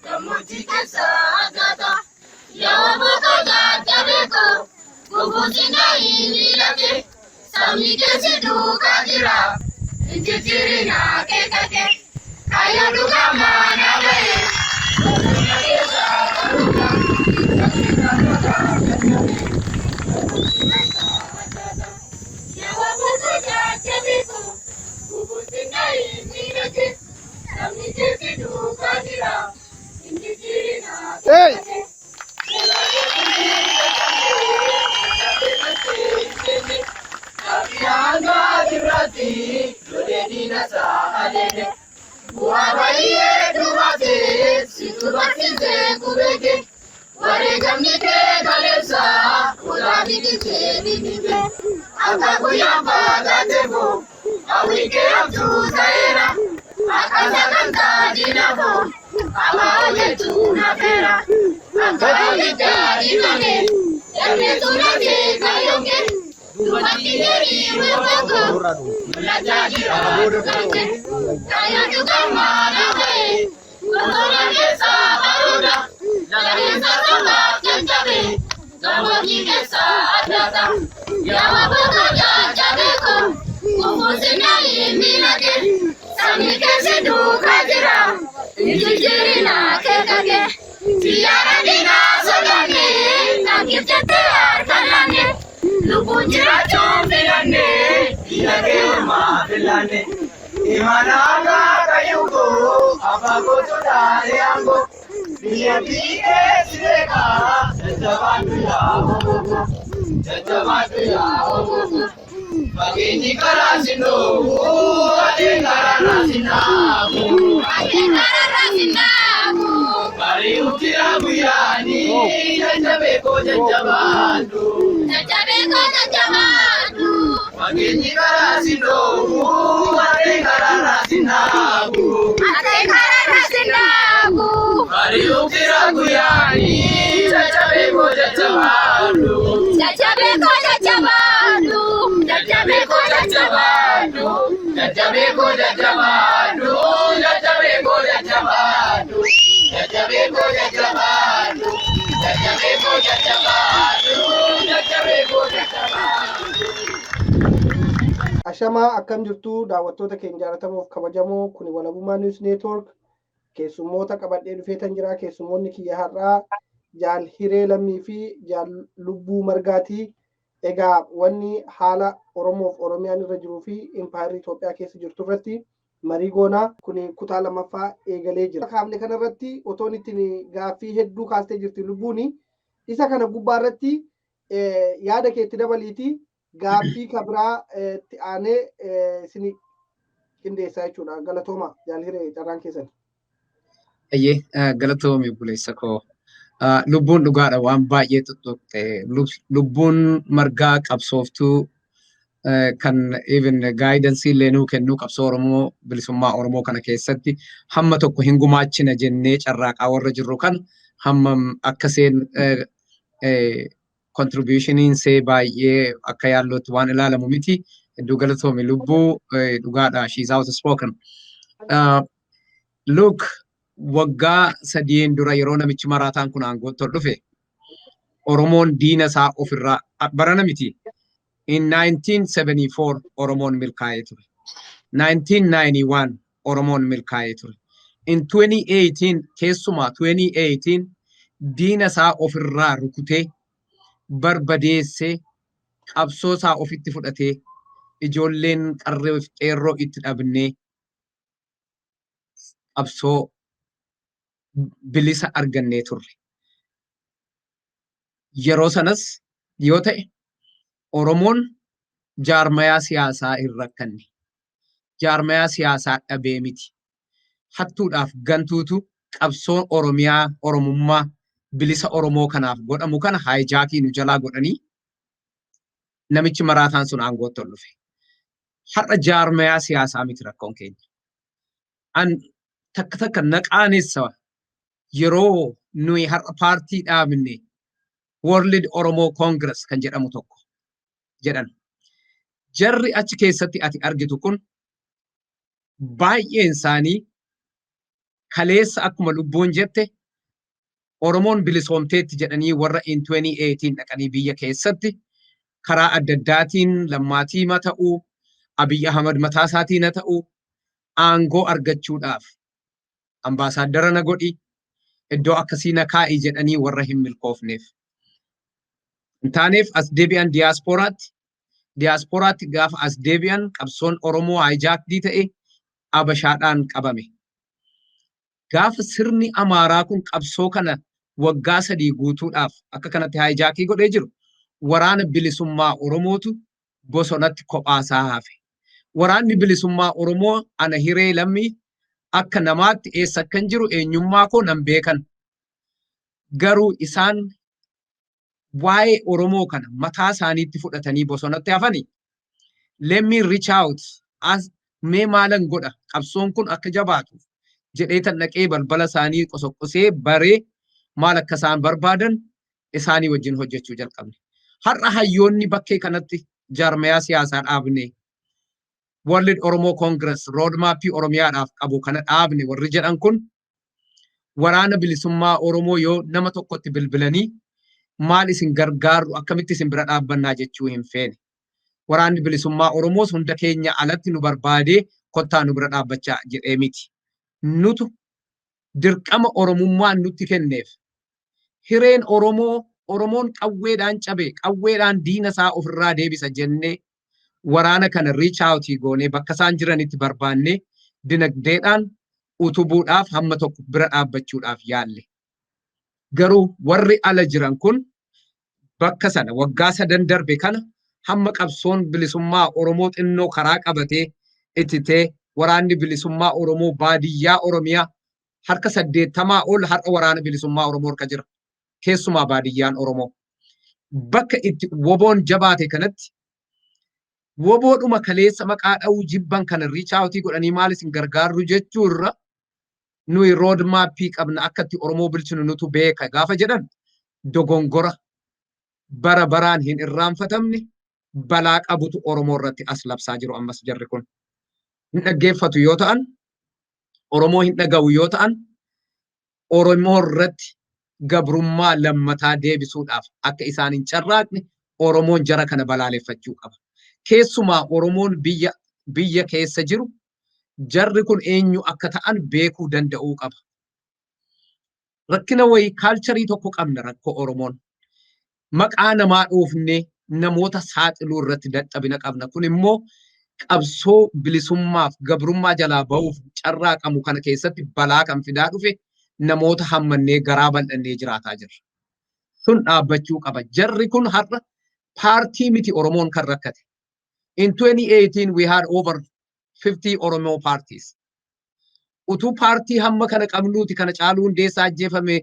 Gammoojjii keessa aggaata. Yaa boqoo jajjabeeko. Gufuusi naayii miidhage. Sabni keessi duukaa jira. Injijjiirina keekake. Kaayyoo dhugaa maana ba'e. Bosona keessa baruudha. Yaa boqoo jajjabeeko. Gufuusi naayii miidhage. Sabni keessi duukaa jira. Injijjiirina Hey! keekake. Lubbuun jiraachuun filanne Biyya keenya filanne imala kayyuko abbaa kootu dhaalee aangoo biyya biyyee beekaa jajjabaatu yaa obbo jajjabaatu yaa obbo fageenyi karaa si dhoobu adiin karaa si naabu ati kararra sinnaabu. bari'utti guyyaanii jajjabeekoo jajjabaatu Jajjabeekoo jajjabaadhu. Fageenyi karaa si dhoobu adiin karaa si naabu. Ati kararra sinnaabu. Bari'utti guyyaanii jajjabeekoo jajjabaadhu. Jajjabeekoo jajjabaadhu. Jajjabeekoo jajjabaadhu. Jajjabeekoo jajjabaadhu. Jajjabeekoo jajjabaadhu. Jajjabeekoo jajjabaadhu. Jajjabeekoo jajjabaadhu. Jajjabeekoo jajjabaadhu. Ashamaa, akkam jirtu daawwattoota keenya jaallatamoof kabajamoo? Kuni Walabummaa News Network. Keessummoota qabadhee dhufeetan jira. Keessummoonni kiyya har'aa Jaal Hiree Lammii fi Jaal Lubbuu Margaatii. Egaa wanni haala Oromoof Oromiyaan irra jiruu fi impaayirri Itoophiyaa keessa jirtu irratti marii goonaa. Kuni kutaa lammaffaa eegalee jira. Kaafne kanarratti otoon ittiin gaaffii hedduu kaastee jirti lubbuuni. Isa kana gubbaa irratti yaada keetti dabaliitii gaaffii kabiraa itti aanee isin qindeessaa jechuudha. Galatooma, Jaal Hiree, carraan keessan. Ayyee, galatoomi obboleessa koo. Lubbuun dhugaadha, waan baay'ee tuttuqxe. Lubbuun Margaa qabsooftuu kan even guidance illee nuu kennuu, qabsoo Oromoo, bilisummaa Oromoo kana keessatti hamma tokko hin gumaachina jennee carraaqaa warra jirru kan hammam akka seen contributioniin see baay'ee akka yaallootti waan ilaalamu miti. Hedduu galatoomi lubbuu, dhugaadha, she is outspoken. Look, waggaa 3n dura yeroo namichi maraataan kun aangootti ol dhufe, Oromoon diina isaa ofirraa barana miti. In 1974 Oromoon milkaa'ee ture. 1991 Oromoon milkaa'ee ture. In 2018, keessumaa 2018, diina isaa ofirraa rukutee barbadeessee, qabsoo isaa ofitti fudhatee, ijoolleen qarree fi qeerroo itti dhabnee qabsoo bilisa argannee turre. Yeroo sanas yoo ta'e Oromoon jaarmayaa siyaasaa hin rakkanne. Jaarmayaa siyaasaa dhabee miti. Hattuudhaaf gantuutu Qabsoo Oromiyaa, Oromummaa, bilisa Oromoo kanaaf godhamu kana hijack nu jalaa godhanii namichi maraataan sun aangootti ol dhufe. Har'a jaarmayaa siyaasaa miti rakkoon keenya. An takka takka naqaanessa yeroo nuyi har'a paartii dhaabne World Oromo Congress kan jedhamu tokko jedhan. Jarri achi keessatti ati argitu kun baay'een isaanii kaleessa akkuma lubbuun jette Oromoon bilisoomteetti jedhanii warra in 2018 dhaqanii biyya keessatti karaa adda addaatiin Lammaatii ma ta'uu, Abiy Ahmad mataa isaatiin haa ta'uu, aangoo argachuudhaaf ambaasaaddara na godhi, iddoo akkasii na kaa'i jedhanii warra hin milkoofneef. Hin taaneef as deebi'an diyaaspooraatti. Diyaaspooraatti gaafa as deebi'an qabsoon Oromoo hijacked ta'e Abashaadhaan qabame. Gaafa sirni Amaaraa kun qabsoo kana waggaa 3 guutuudhaaf akka kanatti hijack godhee jiru, waraana bilisummaa Oromootu bosonatti kophaasaa hafe. Waraanni bilisummaa Oromoo ana Hiree Lammii akka namaatti eessa akkan jiru, eenyummaa koo nan beekan. Garuu isaan waa'ee Oromoo kana mataa isaaniitti fudhatanii bosonatti hafani. Let me reach out as mee maalan godha qabsoon kun akka jabaatu jedhee tan dhaqee balbala isaanii qosoqqosee baree maal akka isaan barbaadan isaanii wajjin hojjechuu jalqabne. Har'a hayyoonni bakkee kanatti jaarmayaa siyaasaa dhaabne, World Oromo Congress roadmapii Oromiyaadhaaf qabu kana dhaabne warri jedhan kun, waraana bilisummaa Oromoo yoo nama tokkotti bilbilanii maal isin gargaarru, akkamitti isin bira dhaabbannaa jechuu hin feene. Waraanni bilisummaa Oromoos hunda keenya alatti nu barbaadee kottaa nu bira dhaabbachaa jedhee miti. Nutu dirqama Oromummaan nutti kenneef, hireen Oromoo, Oromoon qawweedhaan cabe qawweedhaan diina isaa ofirraa deebisa jennee waraana kana reach out goonee bakka isaan jiranitti barbaannee dinagdeedhaan utubuudhaaf hamma tokko bira dhaabbachuudhaaf yaalle. Garuu warri ala jiran kun bakka sana waggaa 3 darbe kana hamma qabsoon bilisummaa Oromoo xinnoo karaa qabatee ititee, waraanni bilisummaa Oromoo baadiyyaa Oromiyaa harka 80 ol har'a waraana bilisummaa Oromoo harka jira. Keessumaa baadiyyaan Oromoo. Bakka itti woboon jabaate kanatti woboodhuma kaleessa maqaa dha'uu jibban kana reach out godhanii maal isin gargaarru jechuu irra, nuyi road mapii qabna, akka itti Oromoo bulchinu nutu beeka gaafa jedhan, dogongora bara baraan hin irraanfatamne balaa qabutu Oromoo irratti as labsaa jiru ammas jarri kun. Hin dhaggeeffatu yoo ta'an, Oromoo hin dhaga'u yoo ta'an, Oromoo irratti gabrummaa lammataa deebisuudhaaf akka isaan hin carraaqne Oromoon jara kana balaaleffachuu qaba. Keessumaa Oromoon biyya keessa jiru jarri kun eenyu akka ta'an beekuu danda'uu qaba. Rakkina wayii culture tokko qabna, rakkoo Oromoon. Maqaa namaa dhoofnee namoota saaxiluu irratti dadhabina qabna. Kun immoo qabsoo bilisummaaf gabrummaa jalaa ba'uuf carraaqamu kana keessatti balaa kan fidaa dhufe namoota hammannee garaa bal'annee jiraataa jirra. Sun dhaabbachuu qaba. Jarri kun har'a paartii miti Oromoon kan rakkate. In 2018 we had over 50 Oromo parties. Utuu paartii hamma kana qabnuuti kana Caaluu Hundeessaa ajjeefame,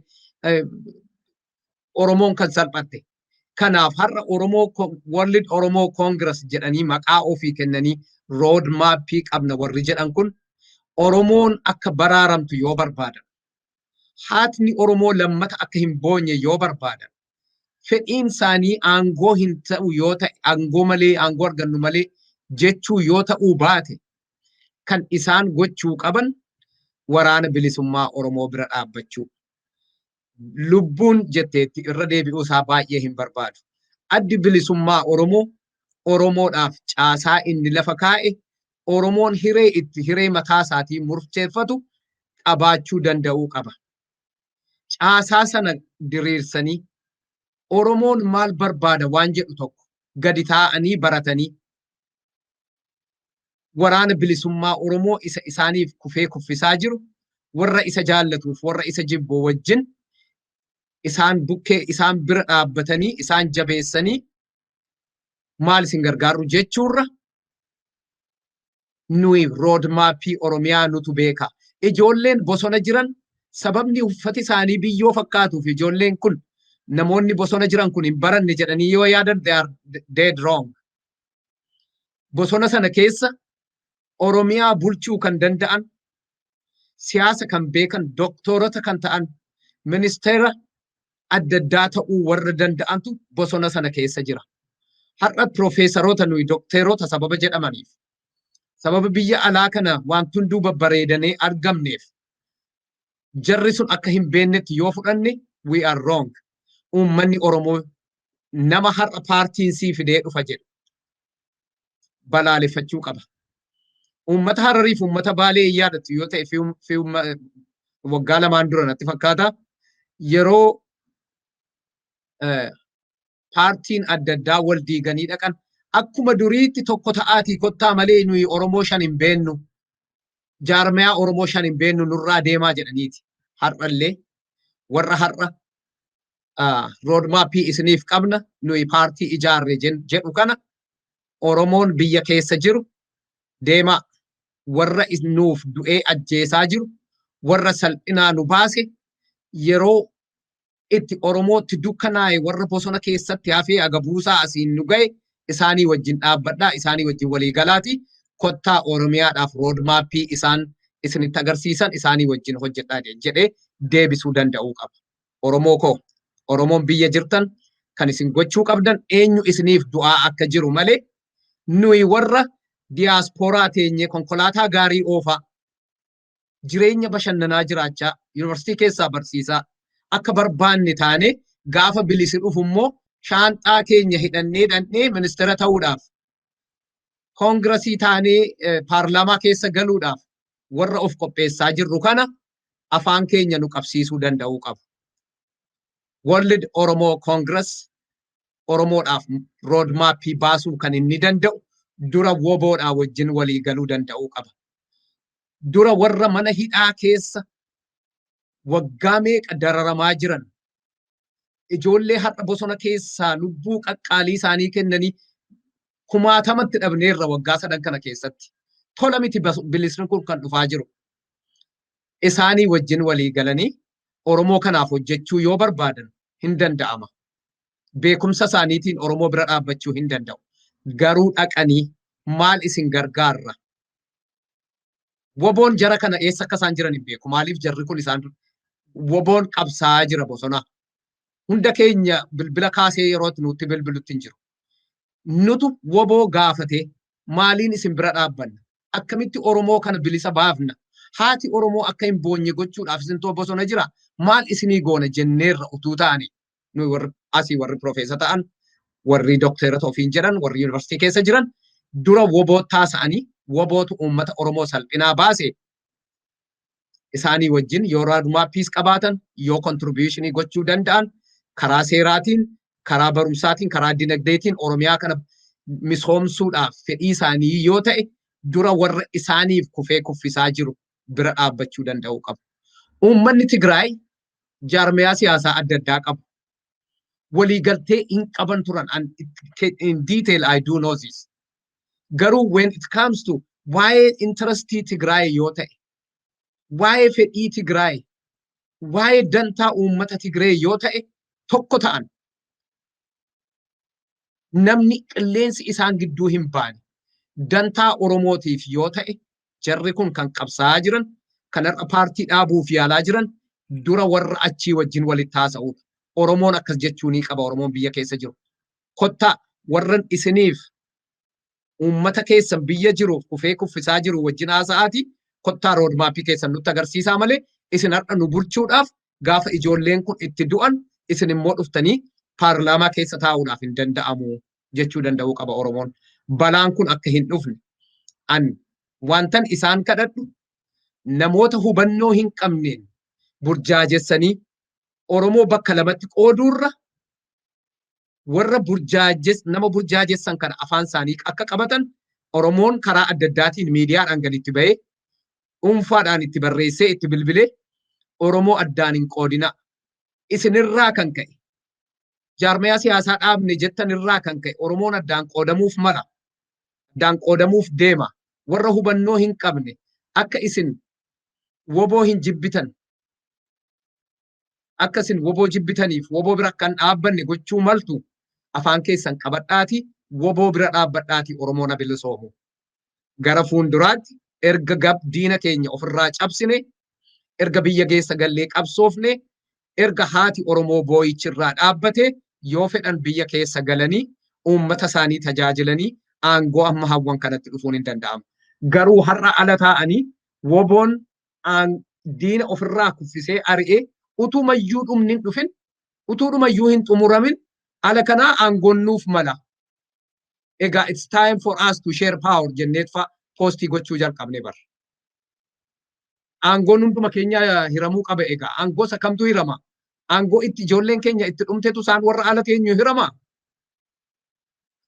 Oromoon kan salphatte. Kanaaf har'a Oromoo World Oromo Congress jedhanii maqaa ofii kennanii road mapii qabna warri jedhan kun, Oromoon akka baraaramtu yoo barbaadan, haatni Oromoo lammata akka hin boonye yoo barbaadan, fedhiin isaanii aangoo hin ta'u yoo ta'e, aangoo malee aangoo argannu malee jechuu yoo ta'uu baate, kan isaan gochuu qaban waraana bilisummaa Oromoo bira dhaabbachuu. Lubbuun jetteetti irra deebi'uu isaa baay'ee hin barbaadu. Addi bilisummaa Oromoo Oromoodhaaf caasaa inni lafa kaa'e, Oromoon hiree itti hiree mataa isaatii murteeffatu qabaachuu danda'uu qaba. Caasaa sana diriirsanii Oromoon maal barbaada waan jedhu tokko gadi taa'anii baratanii waraana bilisummaa Oromoo isa isaaniif kufee kuffisaa jiru, warra isa jaallatuuf warra isa jibbu wajjin isaan bukkee isaan bira dhaabbatanii isaan jabeessanii maal isin gargaaru jechuurra, nuyi road mapii Oromiyaa nutu beeka. Ijoolleen bosona jiran Sababni uffati isaanii biyyoo fakkaatuuf ijoolleen kun, namoonni bosona jiran kun hin baranne jedhanii yoo yaadan, they are dead wrong. Bosona sana keessa Oromiyaa bulchuu kan danda'an, siyaasa kan beekan, doktorota kan ta'an, ministeera adda addaa ta'uu warra danda'antu bosona sana keessa jira. Har'a piroofeesaroota nuyi dokteerota sababa jedhamaniif, sababa biyya alaa kana waan hunduu babbareedanii argamneef, jarri sun akka hin beeknetti yoo fudhanne, we are wrong. Uummanni Oromoo nama har'a paartiin sii fidee dhufa jedhu balaaleffachuu qaba. Uummata Harariif uummata Baalee hin yaadattu yoo ta'e, waggaa 2n dura natti fakkaata, yeroo paartiin adda addaa wal diiganii dhaqan, akkuma duriitti tokko ta'aatii kottaa malee nuyi Oromoo shan hin beennu, jaarmiyaa Oromoo shan hin beennu, nurraa deemaa jedhaniiti. Har'allee warra har'a roadmapii isiniif qabna, nuyi paartii ijaarre jedhu kana, Oromoon biyya keessa jiru deemaa, warra nuuf du'ee ajjeesaa jiru, warra salphinaa nu baase, yeroo itti Oromootti dukkanaa'e warra bosona keessatti hafee agabuusaa asiin nu ga'e, isaanii wajjin dhaabbadhaa, isaanii wajjin walii galaati kottaa, Oromiyaadhaaf roadmapii isaan isinitti agarsiisan isaanii wajjin hojjedhaa jedhee deebisuu danda'uu qaba. Oromoo koo, Oromoon biyya jirtan, kan isin gochuu qabdan eenyu isiniif du'aa akka jiru malee, nuyi warra diyaaspooraa teenyee konkolaataa gaarii oofaa, jireenya bashannanaa jiraachaa, yuunivarsiitii keessaa barsiisaa, akka barbaanne taane, gaafa bilisi dhufu immoo shaanxaa keenya hidhannee dhandhee ministeera ta'uudhaaf, koongirasii taanee paarlaamaa keessa galuudhaaf warra of qopheessaa jirru kana afaan keenya nu qabsiisuu danda'uu qabu. World Oromo Congress Oromoodhaaf roadmapii baasuu kan inni danda'u dura WBOdhaa wajjin walii galuu danda'uu qaba. Dura warra mana hidhaa keessa waggaa meeqa dararamaa jiran, ijoollee har'a bosona keessaa lubbuu qaqqaalii isaanii kennanii kumaatamatti dhabneerra waggaa 3n kana keessatti. Tola miti bilisni kun kan dhufaa jiru. Isaanii wajjin walii galanii Oromoo kanaaf hojjechuu yoo barbaadan hin danda'ama. Beekumsa isaaniitiin Oromoo bira dhaabbachuu hin danda'u. Garuu dhaqanii maal isin gargaarra? WBOn jara kana eessa akka isaan jiran hin beeku. Maaliif jarri kun isaan WBOn qabsaa'aa jira bosona. Hunda keenya bilbila kaasee yeroo nutti bilbilutti hin jiru. Nutu WBO gaafatee, maaliin isin bira dhaabbanna? Akkamitti Oromoo kana bilisa baafna? Haati Oromoo akka hin boonye gochuudhaaf isintoo bosona jira. Maal isinii goona jenneerra utuu ta'ani, nuyi warri asii, warri piroofeesa ta'an, warri dokteerota ofiin jedhan, warri yuunivarsiitii keessa jiran, dura WBO taasa'anii, WBOtu uummata Oromoo salphinaa baase, isaanii wajjin yoo roadmapiis qabaatan, yoo contributionii gochuu danda'an, karaa seeraatiin, karaa barumsaatiin, karaa dinagdeetiin Oromiyaa kana misoomsuudhaaf fedhii isaanii yoo ta'e, dura warra isaaniif kufee kuffisaa jiru bira dhaabbachuu danda'uu qabu. Uummanni Tigraay jaarmiyaa siyaasaa adda addaa qabu. Waliigaltee hin qaban turan. In detail I do know this. Garuu when it comes to waa'ee interestii Tigraay yoo ta'e, waa'ee fedhii Tigraay, waa'ee dantaa uummata Tigraay yoo ta'e tokko ta'an. Namni qilleensi isaan gidduu hin baane, dantaa Oromootiif yoo ta'e, jarri kun kan qabsaa'aa jiran, kan har'a paartii dhaabuuf yaalaa jiran, dura warra achii wajjin walitti haasa'uudha. Oromoon akkas jechuu ni qaba, Oromoon biyya keessa jiru. Kottaa, warran isiniif uummata keessan biyya jiruuf kufee kuffisaa jiru wajjin haasa'aati kottaa, roadmapii keessan nutti agarsiisaa malee, isin har'a nu bulchuudhaaf gaafa ijoolleen kun itti du'an isin immoo dhuftanii paarlaamaa keessa taa'uudhaaf hin danda'amu jechuu danda'uu qaba Oromoon. Balaan kun akka hin dhufne an wantan isaan kadhadhu, namoota hubannoo hin qabneen burjaajessanii Oromoo bakka lamatti qooduurra, warra burjaajes nama burjaajessan kana afaan isaanii akka qabatan, Oromoon karaa adda addaatiin miidiyaadhaan gadi itti bahee, dhuunfaadhaan itti barreessee, itti bilbilee, Oromoo addaan hin qoodina. Isinirraa kan ka'e, jaarmayaa siyaasaa dhaabne jettan irraa kan ka'e, Oromoon addaan qoodamuuf mala. Addaan qoodamuuf deema. Warra hubannoo hin qabne, akka isin WBO hin jibbitan. Akka isin WBO jibbitaniif WBO bira kan dhaabbanne gochuu maltu, afaan keessan qabadhaati WBO bira dhaabbadhaati Oromoon haa bilisoomu. Gara fuulduraatti erga gab diina keenya ofirraa cabsine, erga biyya keessa gallee qabsoofne, erga haati Oromoo boo'ichirraa dhaabbate, yoo fedhan biyya keessa galanii uummata isaanii tajaajilanii aangoo amma hawwan kanatti dhufuun hin danda'amu. Garuu har'a ala taa'anii WBOn diina ofirraa kuffisee ari'ee utumayyuu dhumni hin dhufin, utuu dhumayyuu hin xumuramin, ala kanaa aangoon nuuf mala. Egaa "It's time for us to share power" jenneet fa'a post gochuu jalqabne bar. Aangoon hunduma keenya hiramuu qaba egaa. Aangoo isa kamtu hirama? Aangoo itti ijoolleen keenya itti dhumtetu isaan warra ala teenyu hirama?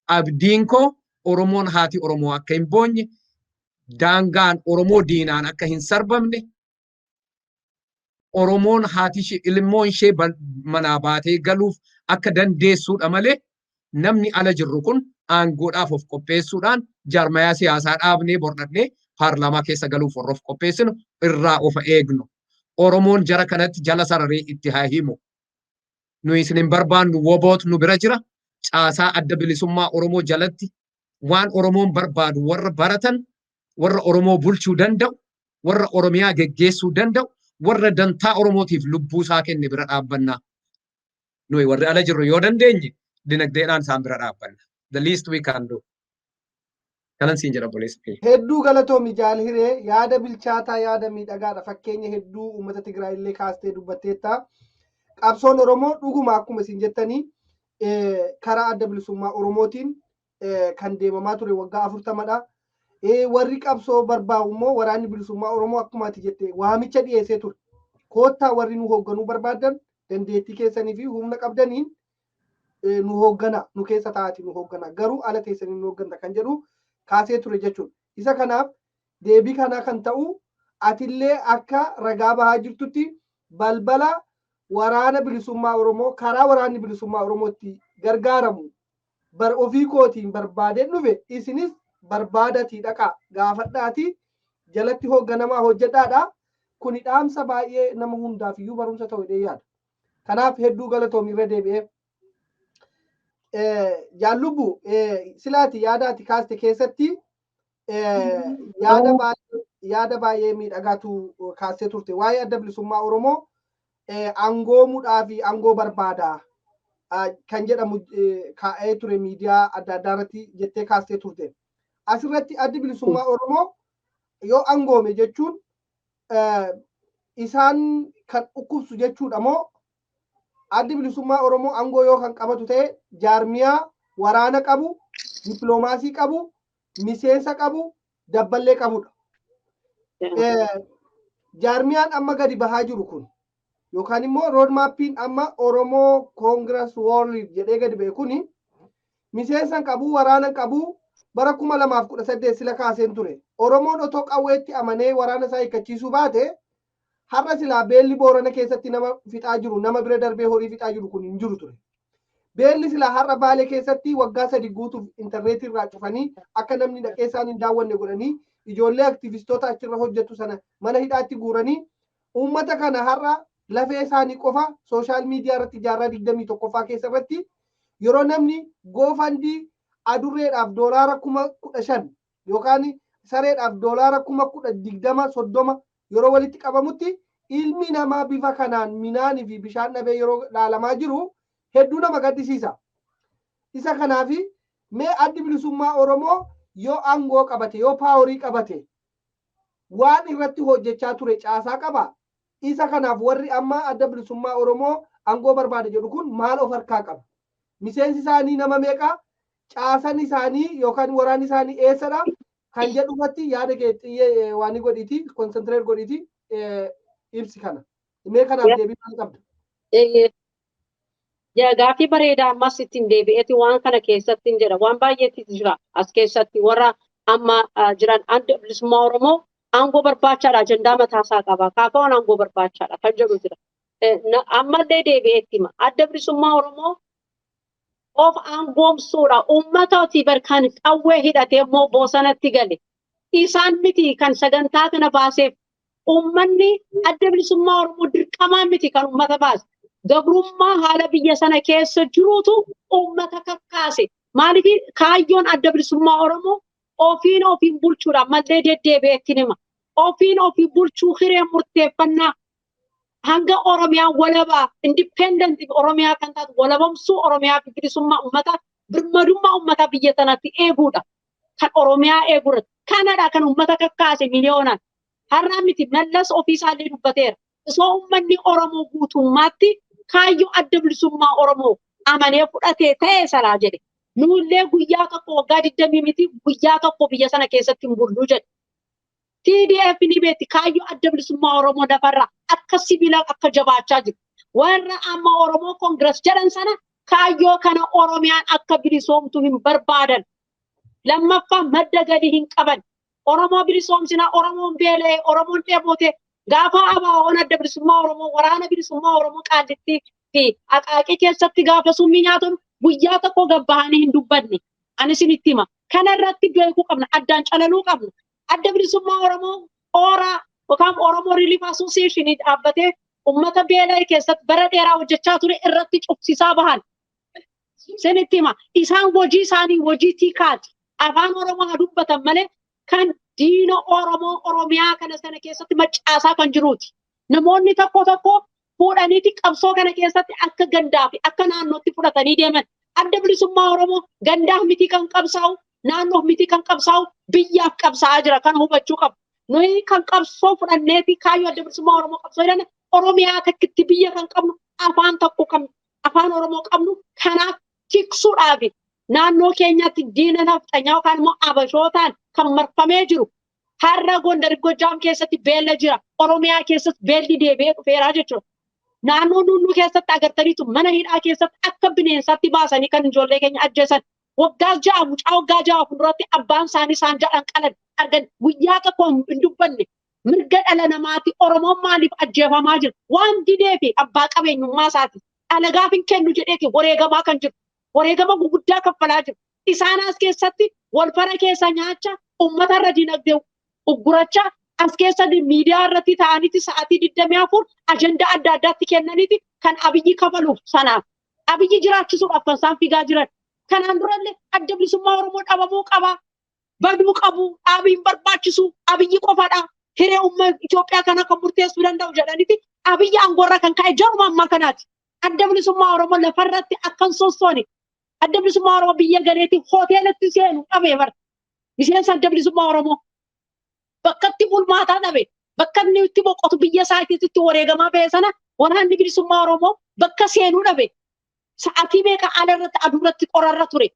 Abdiin koo Oromoon, haati Oromoo akka hin boonye, daangaan Oromoo diinaan akka hin sarbamne, Oromoon haati ishee ilmoon ishee manaa baatee galuuf akka dandeessuudha malee, namni ala jirru kun aangoodhaaf of qopheessuudhaan jaarmayaa siyaasaa dhaabnee bordhannee paarlaamaa keessa galuuf warra of qopheessinu irraa of eegnu. Oromoon jara kanatti jala sararee itti haa himu. Nu isin hin barbaannu, WBOtu nu bira jira. Caasaa Adda Bilisummaa Oromoo jalatti waan Oromoon barbaadu warra baratan, warra Oromoo bulchuu danda'u, warra Oromiyaa geggeessuu danda'u, warra dantaa Oromootiif lubbuu isaa kenne bira dhaabbannaa. Nuyi warri ala jirru yoo dandeenye dinagdeedhaan isaan bira dhaabbanna. The least we can do. Kanan siin jedha, obboleessa kiyya. Hedduu galatoomi, Jaalhiree, yaada bilchaataa, yaada miidhagaadha. Fakkeenya hedduu uummata Tigraay illee kaastee dubbatteetta. Qabsoon Oromoo dhuguma akkuma isin jettanii karaa Adda Bilisummaa Oromootiin kan deemamaa ture waggaa 40dha. Warri qabsoo barbaadu immoo Waraanni Bilisummaa Oromoo akkuma ati jette waamicha dhiyeessee ture. Koottaa, warri nu hoogganuu barbaadan dandeettii keessanii fi humna qabdaniin nu hooggana, nu keessa taa'ati nu hooggana, garuu ala teessanii nu hoogganta kan jedhu kaasee ture jechuudha. Isa kanaaf deebii kanaa kan ta'u atillee akka ragaa bahaa jirtutti balbala Waraana Bilisummaa Oromoo, karaa Waraanni Bilisummaa Oromootti gargaaramu bar ofii kootiin barbaadeen dhufe, isinis barbaadatii dhaqaa gaafadhaatii jalatti hoogganamaa hojjedhaadha. Kuni dhaamsa baay'ee nama hundaaf iyyuu barumsa ta'u jedhee yaada. Kanaaf hedduu galatoomi irra deebi'ee. Jaallubbu, silaati yaadaati kaaste keessatti yaada baay'ee miidhagaatu kaastee turte. Waa'ee Adda Bilisummaa Oromoo aangoomuudhaa fi aangoo barbaada kan jedhamu kaa'ee ture miidiyaa adda addaa irratti jettee kaastee turte. Asirratti Addi Bilisummaa Oromoo yoo aangoome jechuun isaan kan dhukkubsu jechuudha moo, Addi Bilisummaa Oromoo aangoo yoo kan qabatu ta'e jaarmiyaa waraana qabu, dippiloomaasii qabu, miseensa qabu, dabballee qabudha? Jaarmiyaan amma gadi bahaa jiru kun yookaan immoo roadmapiin amma Oromoo Congress World jedhee gadi ba'e kuni miseensa qabu, waraana qabu, bara 2018 sila kaaseen ture. Oromoon otoo qawweetti amanee waraana isaa hiikkachiisuu baate, har'a silaa beelli Boorana keessatti nama fixaa jiru, nama bira darbee horii fixaa jiru kun hin jiru ture. Beelli silaa har'a Baalee keessatti waggaa 3 guutuuf intarneetii irraa cufanii akka namni dhaqee isaan hin daawwanne godhanii, ijoollee aktivistoota achirra hojjetu sana mana hidhaatti guuranii, uummata kana har'a lafee isaanii qofa social media irratti jaarraa 21ffaa keessa irratti yeroo namni GoFundMe adurreedhaaf $15,000 yookaan sareedhaaf $20,000, 30 yeroo walitti qabamutti, ilmi namaa bifa kanaan minaanii fi bishaan dhabee yeroo dhaalamaa jiru hedduu nama gaddisiisa. Isa kanaafi mee Addi Bilisummaa Oromoo yoo aangoo qabate, yoo power qabate, waan irratti hojjechaa ture caasaa qaba. Isa kanaaf warri amma Adda Bilisummaa Oromoo aangoo barbaada jedhu kun maal of harkaa qaba? Miseensi isaanii nama meeqa? Caasan isaanii yookaan waraanni isaanii eessadha? Kan jedhu irratti yaada kee xiyyee waan godhiiti, concentrate godhiiti ibsi kana. Mee kanaaf deebii maal qabda? Gaaffii bareedaa. Ammas ittiin deebi'eeti waan kana keessatti hin jedha. Waan baay'eetu jira as keessatti. Warra amma jiran, Adda Bilisummaa Oromoo aangoo barbaachaadha, ajandaa mataasaa qaba. KFO'n aangoo barbaachaadha kan jedhu jira. Ammallee deebi'eetti hima. Adda Bilisummaa Oromoo of aangoomsuudha. Uummata bar kan qawwee hidhatee immoo bosonatti gale. Isaan miti kan sagantaa kana baaseef. Uummanni Adda Bilisummaa Oromoo dirqamaa miti kan uummata baase. Gabrummaa haala biyya sana keessa jiruutu uummata kakkaase. Maaliif kaayyoon Adda Bilisummaa Oromoo ofiin ofiin bulchuudha ammallee deddeebi'eetti hima. Ofiin ofii bulchuu, hiree murteeffannaa, hanga Oromiyaan walabaa, independent Oromiyaa kan taatu walabamsuu Oromiyaa fi bilisummaa uummataa, birmadummaa uummataa biyya sanatti eeguudha. Kan Oromiyaa eeguudha. Kanadha kan uummata kakkaase miliyoonaan. Har'aa miti, Mallas ofiisaallee dubbateera. Osoo uummanni Oromoo guutummaatti kaayyoo Adda Bilisummaa Oromoo amanee fudhatee ta'e salaa jedhe. Nullee guyyaa tokko, waggaa 20 miti, guyyaa tokko biyya sana keessatti hin bullu jedhe. TDF ni beekti kaayyoo Adda Bilisummaa Oromoo lafarraa akka sibiilaa akka jabaachaa jiru. Warra amma Oromoo Congress jedhan sana kaayyoo kana, Oromiyaan akka bilisoomtu hin barbaadan. Lammaffaa, madda galii hin qaban. Oromoo bilisoomsinaa, Oromoon beela'e, Oromoon dheebote. Gaafa ABO'n, Adda Bilisummaa Oromoo, Waraana Bilisummaa Oromoo Qaallittii fi Aqaaqii keessatti gaafa summii nyaatan guyyaa tokko gabbahanii hin dubbanne. Ani isinitti hima. Kana irratti beekuu qabna. Addaan calaluu qabna. Adda Bilisummaa Oromoo ORA yookaan Oromoo Relief Association dhaabbatee uummata beela'e keessatti bara dheeraa hojjechaa ture irratti cufsisaa bahan. Isinitti hima. Isaan hojii isaanii hojii tikaati. Afaan Oromoo haa dubbatan malee kan diina Oromoo Oromiyaa kana sana keessatti macaasaa kan jiruuti. Namoonni tokko tokko fuudhaniiti qabsoo kana keessatti akka gandaa fi akka naannootti fudhatanii deeman. Adda Bilisummaa Oromoo gandaaf miti kan qabsaa'u, naannoof miti kan qabsaa'u, biyyaaf qabsaa'aa jira, kan hubachuu qabu. Nuyi kan qabsoo fudhanneeti kaayyoo Adda Bilisummaa Oromoo qabsoo jedhan Oromiyaa takkitti biyya kan qabnu, afaan tokko kan afaan Oromoo qabnu kanaaf tiksuudhaafi. Naannoo keenyatti diina nafxanyaa yookaan immoo abashootaan kan marfamee jiru. Har'a Gondar, Gojaam keessatti beella jira. Oromiyaa keessatti beelli deebi'ee dhufeeraa jechuudha. Naannoo Nunnuu keessatti agartaniitu, mana hidhaa keessatti akka bineensaatti baasanii kan ijoollee keenya ajjeesan. Waggaa 6, mucaa waggaa 6 fuulduratti abbaan isaanii isaan jedhan qalan argan, guyyaa tokko hin dubbanne. Mirga dhala namaati, Oromoon maaliif ajjeefamaa jira? Waan didee fi abbaa qabeenyummaa isaati. Alagaaf hin kennu jedheeti wareegamaa kan jiru. Wareegama guguddaa kaffalaa jiru. Isaan as keessatti walfara keessa nyaacha, uummata irra dinagdee ugguracha, as keessa miidiyaa irratti ta'aniiti sa'aatii 24 ajandaa adda addaatti kennaniiti kan Abiyyi kafaluuf sanaaf. Abiyyi jiraachisuudhaaf kan isaan fiigaa jiran. Kanaan durallee Adda Bilisummaa Oromoo dhabamuu qaba. Baduu qabu, dhaabii hin barbaachisu, Abiyyi qofadha. Hiree uummata Itoophiyaa kana kan murteessuu danda'u jedhaniiti Abiyyi aangoorra kan ka'e jaruma ammaa kanaati. Adda Bilisummaa Oromoo lafarratti akkan sossoone, Adda Bilisummaa Oromoo biyya galeetti hoteelatti seenu dhabee bara. Miseensa Adda Bilisummaa Oromoo bakkatti bulmaataa dhabe, bakka inni itti boqotu, biyya isaa itti wareegamaa ba'e sana Waraanni Bilisummaa Oromoo bakka seenuu dhabe. Sa'atii meeqa ala irratti, aduu irratti, qorarra ture.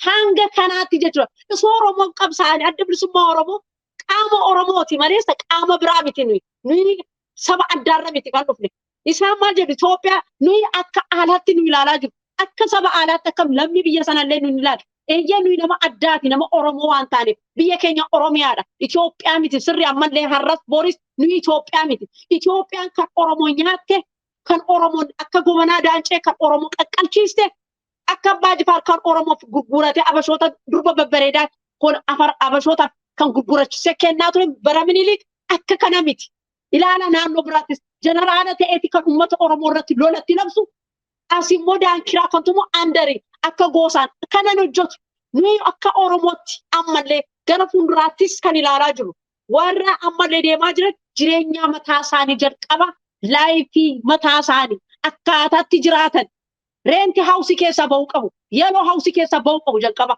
Hanga kanaatti jechuudha. Osoo Oromoon qabsaa'anii, Adda Bilisummaa Oromoo qaama Oromooti malees qaama biraa miti nuyi. Nuyi saba addaarra miti kan dhufne. Isaan maal jedhu? Itoophiyaa nuyi akka alaatti nu ilaalaa jiru. Akka saba alaatti, akka lammii biyya sanallee nu ilaala. Eeyyee, nuyi nama addaati, nama Oromoo waan taaneef biyya keenya Oromiyaadha. Itoophiyaa miti sirri, ammallee har'as boris nuyi Itoophiyaa miti. Itoophiyaan kan Oromoo nyaatte, kan Oromoon akka Gobanaa Daancee kan Oromoo qaqqalchiiste, akka Abbaa Jifaar kan Oromoof gurguratee abashoota durba babbareedaa kun afar abashootaaf kan gurgurachisee kennaa ture bara Minilik akka kana miti. Ilaala, naannoo biraattis jeneraala ta'eeti kan uummata Oromoo irratti lolatti labsu. As immoo daankiraa kan tumu andarii akka goosaan kanan hojjetu. Nuyi akka Oromootti ammallee gara fuulduraattis kan ilaalaa jiru. Warra ammallee deemaa jiran jireenya mataa isaanii jalqaba, life mataa isaanii akkaataatti jiraatan rent house keessaa bahuu qabu. Yellow house keessaa bahuu qabu jalqaba.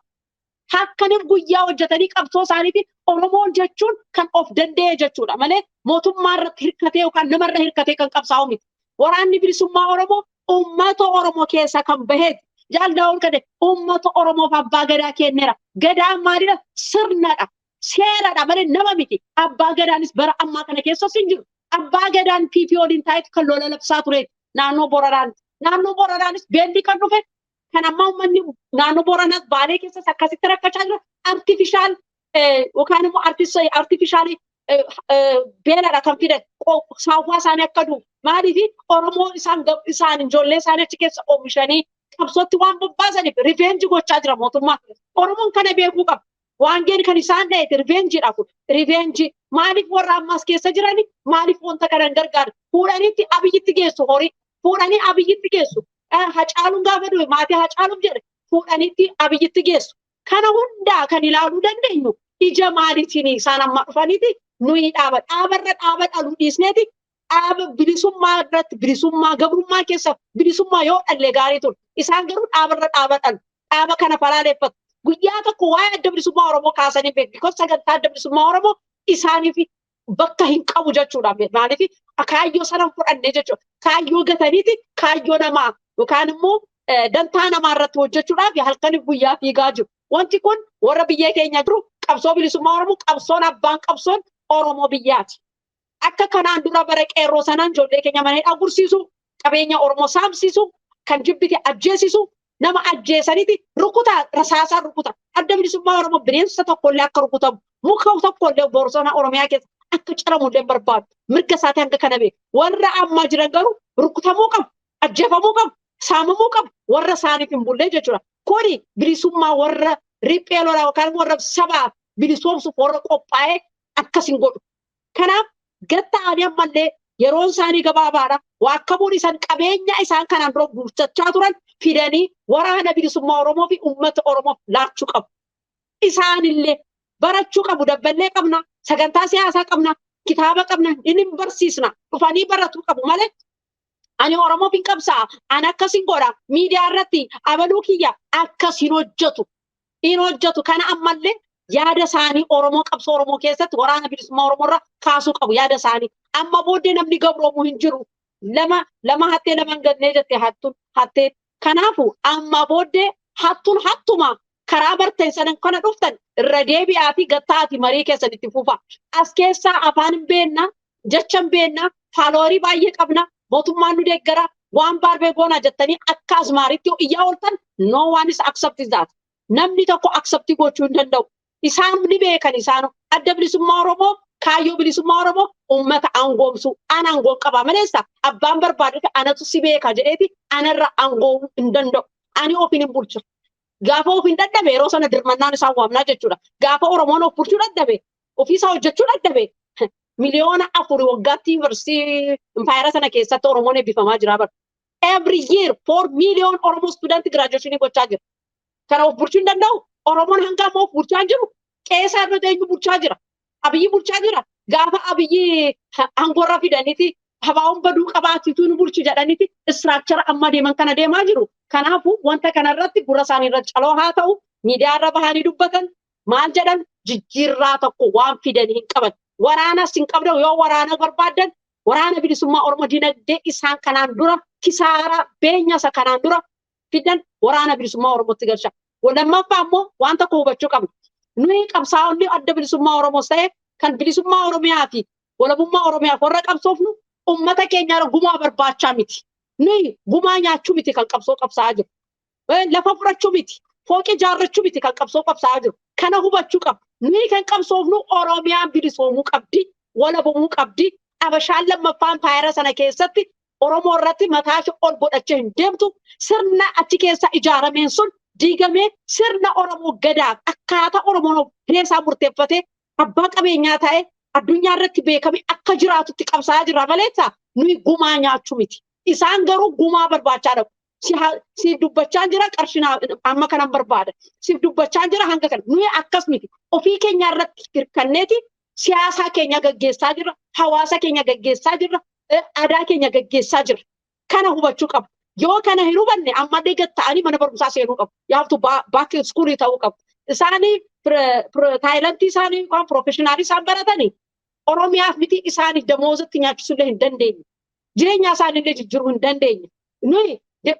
Hakkaniif guyyaa hojjetanii qabsoo isaaniitiin Oromoon jechuun kan of danda'e jechuudha malee mootummaa irratti hirkatee yookaan namarra hirkatee kan qabsaa'u miti. Waraanni Bilisummaa Oromoo uummata Oromoo keessaa kan baheeti. Jaal Daawud Kade uummata Oromoof abbaa gadaa kenneera. Gadaan maalidha? Sirnadha. Seeradha malee nama miti. Abbaa gadaanis bara ammaa kana keessas hin jiru. Abbaa gadaan PP waliin taa'etu kan lola labsaa tureeti. Naannoo Boranaan. Naannoo Boranaanis beelli kan dhufe, kan ammaa uummanni naannoo Boranaas Baalee keessas akkasitti rakkachaa jira. Artificial yookaan immoo artificial beeladha kan fidan, saawwaa isaanii akka du'u. Maaliif? Oromoo isaan ijoollee isaanii achi keessa oomishanii qabsootti waan bobbaasaniif revenge gochaa jira mootummaa. Oromoon kana beekuu qaba. Waangeen kan isaan dha'e revenge-dha kun. Revenge maaliif warra ammaas keessa jirani, maaliif wanta kana hin gargaaru? Fuudhaniitti Abiyyitti geessu horii. Fuudhanii Abiyyitti geessu. Hacaaluun gaafa du'e maatii Hacaaluuf jedhe fuudhaniitti Abiyyitti geessu. Kana hundaa kan ilaaluu dandeenyu ija maaliitiin isaan amma dhufaniiti nuyi dhaaba dhaabarra dhaaba dhaluu dhiisneeti dhaaba bilisummaa irratti bilisummaa, gabrummaa keessa bilisummaa yoo dhalle gaarii ture. Isaan garuu dhaabarra dhaaba dhalu. Dhaaba kana falaaleeffatu. Guyyaa tokko waa'ee Adda Bilisummaa Oromoo kaasanii beeku. Because sagantaa Adda Bilisummaa Oromoo isaaniif bakka hin qabu jechuudha. Maaliif kaayyoo sana hin fudhanne jechuudha. Kaayyoo gataniiti kaayyoo namaa yookaan immoo dantaa namaa irratti hojjechuudhaaf halkaniif guyyaa fiigaa jiru. Wanti kun warra biyya keenya jiru qabsoo bilisummaa Oromoo, qabsoon abbaan qabsoon Oromoo biyyaati. Akka kanaan dura bara qeerroo sanaan ijoollee keenya mana hidhaa gursiisu, qabeenya Oromoo saamsisu, kan jibbite ajjeesisu, nama ajjeesaniiti rukuta, rasaasaan rukuta. Adda Bilisummaa Oromoo bineensa tokkollee akka rukutamu, muka tokkollee bosona Oromiyaa keessa akka ciramu illee barbaadu. Mirga isaatii hanga kana beeku. Warra ammaa jiran garuu rukutamuu qabu, ajjeefamuu qabu, saamamuu qabu, warra isaaniif hin bullee jechuudha. Kuni bilisummaa warra riphee lolaa yookaan warra sabaa bilisoomsuuf warra qophaa'ee akkas hin godhu. Kanaaf gatta'anii ammallee yeroon isaanii gabaabaadha. Waakkamuun isaan qabeenya isaan kanaan dura guuttachaa turan fidanii waraana bilisummaa Oromoo fi uummata Oromoof laachuu qabu. Isaanillee barachuu qabu. Dabballee qabna, sagantaa siyaasaa qabna, kitaaba qabna, inni barsiisna. Dhufanii baratuu qabu malee ani Oromoof hin qabsaa, ani akkas hin godha, miidiyaa irratti abaluu kiyya akkas hin hojjetu. Hin hojjetu. Kana ammallee yaada isaanii Oromoo qabsoo Oromoo keessatti waraana bilisummaa Oromoo irra kaasuu qabu yaada isaanii. Amma booddee namni gabroomu hin jiru. Lama lama hattee lama hin gannee jette hattuun hattee. Kanaafu amma booddee hattuun hattuma karaa bartan sana kana dhuftan irra deebi'aa fi gattaati marii keessan itti fufa. As keessaa afaan hin beekna, jecha hin beekna, follower baay'ee qabna, mootummaan nu deeggara, waan baarbee goonaa jettanii akka azmaaritti iyyaa ooltan, no one is accepting that. Namni tokko accept gochuu hin danda'u. Isaan ni beekan. Isaan Adda Bilisummaa Oromoo, kaayyoo bilisummaa Oromoo uummata aangoomsu. An aangoon qaba maleessa abbaan barbaadu anatu si beeka jedheeti anarra aangoomuu hin danda'u. Ani ofiin hin bulchu. Gaafa ofiin dadhabe yeroo sana dirmannaan isaan waamnaa jechuudha. Gaafa Oromoon of bulchuu dadhabe, ofiisaa hojjechuu dadhabe, 4 miliyoona waggaatti yuunivarsiitii impaayera sana keessatti Oromoon eebbifamaa jira bara. Every year 4 million Oromo student graduation gochaa jira. Kana of bulchuu hin danda'u. Oromoon hanga ammoo of bulchaa hin jiru. Qeesaa irra eenyu bulchaa jira? Abiyyi bulchaa jira. Gaafa Abiyyi aangoorra fidaniiti habaa'oon baduu qabaatitu nu bulchu jedhaniiti structure amma deeman kana deemaa jiru. Kanaafuu wanta kanarratti gurra isaanii irra caloo haa ta'u, miidiyaa irra bahanii dubbatan maal jedhan, jijjiirraa tokko waan fidanii hin qaban. Waraanas hin qabdan. Yoo waraana barbaaddan waraana bilisummaa Oromoo dinagdee isaan kanaan dura kisaaraa beenya isa kanaan dura fidan waraana bilisummaa Oromootti galcha. Lammaffaa immoo waan tokko hubachuu qabna. Nuyi qabsaa'onni Adda Bilisummaa Oromoos ta'e kan bilisummaa Oromiyaa fi walabummaa Oromiyaaf warra qabsoofnu uummata keenya gumaa barbaachaa miti. Nuyi gumaa nyaachuu miti kan qabsoo qabsaa'aa jiru. Lafa fudhachuu miti. Fooqii ijaarrachuu miti kan qabsoo qabsaa'aa jiru. Kana hubachuu qabna. Nuyi kan qabsoofnu Oromiyaan bilisoomuu qabdi. Walabumuu qabdi. Abashaan lammaffaan paayera sana keessatti Oromoo irratti mataa ishee ol godhachee hin deemtu. Sirna achi keessa ijaarameen sun diigamee sirna Oromoo gadaa akkaataa Oromoon hiree isaa murteeffatee abbaa qabeenyaa ta'ee addunyaa irratti beekame akka jiraatutti qabsaa'aa jirra maleessa nuyi gumaa nyaachuu miti. Isaan garuu gumaa barbaachaa dhaqu. Si dubbachaa jira, qarshii amma kanan barbaada. Si dubbachaa jira hanga kana. Nuyi akkas miti. Ofii keenya irratti hirkanneeti siyaasaa keenya gaggeessaa jirra. Hawaasa keenya gaggeessaa jirra. Aadaa keenya gaggeessaa jirra. Kana hubachuu qabu. Yoo kana hin hubanne ammallee gad ta'anii mana barumsaa seenuu qabu. Yaaftu back school ta'uu qabu. Isaanii talent isaanii yookaan professional isaan baratanii Oromiyaaf miti, isaaniif damoozatti nyaachisullee hin dandeenye. Jireenya isaaniillee jijjiiruu hin dandeenye. Nuyi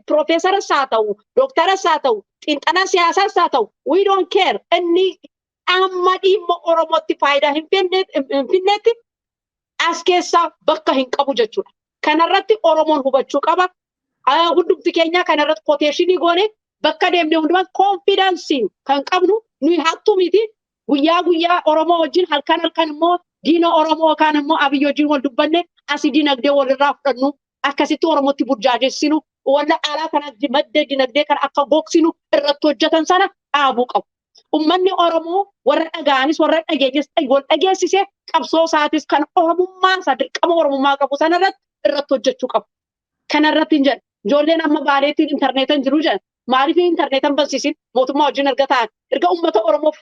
piroofeesaras haa ta'u, dooktaras haa ta'u, xiinxalaa siyaasaas haa ta'u, we don't care. Inni amma dhimma Oromootti faayidaa hin finneetti as keessaa bakka hin qabu jechuudha. Kanarratti Oromoon hubachuu qaba. Hundumti keenya kanarratti quotation goone bakka deemnee hundumaa confidence kan qabnu nuyi hattuu miti. Guyyaa guyyaa Oromoo wajjin, halkan halkan immoo diina Oromoo yookaan immoo Abiyyi wajjin wal dubbanne asii dinagdee walirraa fudhannu, akkasitti Oromootti burjaajessinu, walla alaa kana madda dinagdee kana akka gogsinu irratti hojjetan sana dhaabuu qabu. Uummanni Oromoo warra dhaga'anis warra dhageenyes wal dhageessisee qabsoo isaatis kan Oromummaa isaa dirqama Oromummaa qabu sanarratti irratti hojjechuu qabu. Kanarratti hin jedhu. Ijoolleen amma Baaleettiin intarneetan jiru jedhan. Maaliif intarneetan bansiisin mootummaa wajjin erga ta'an, erga uummata Oromoof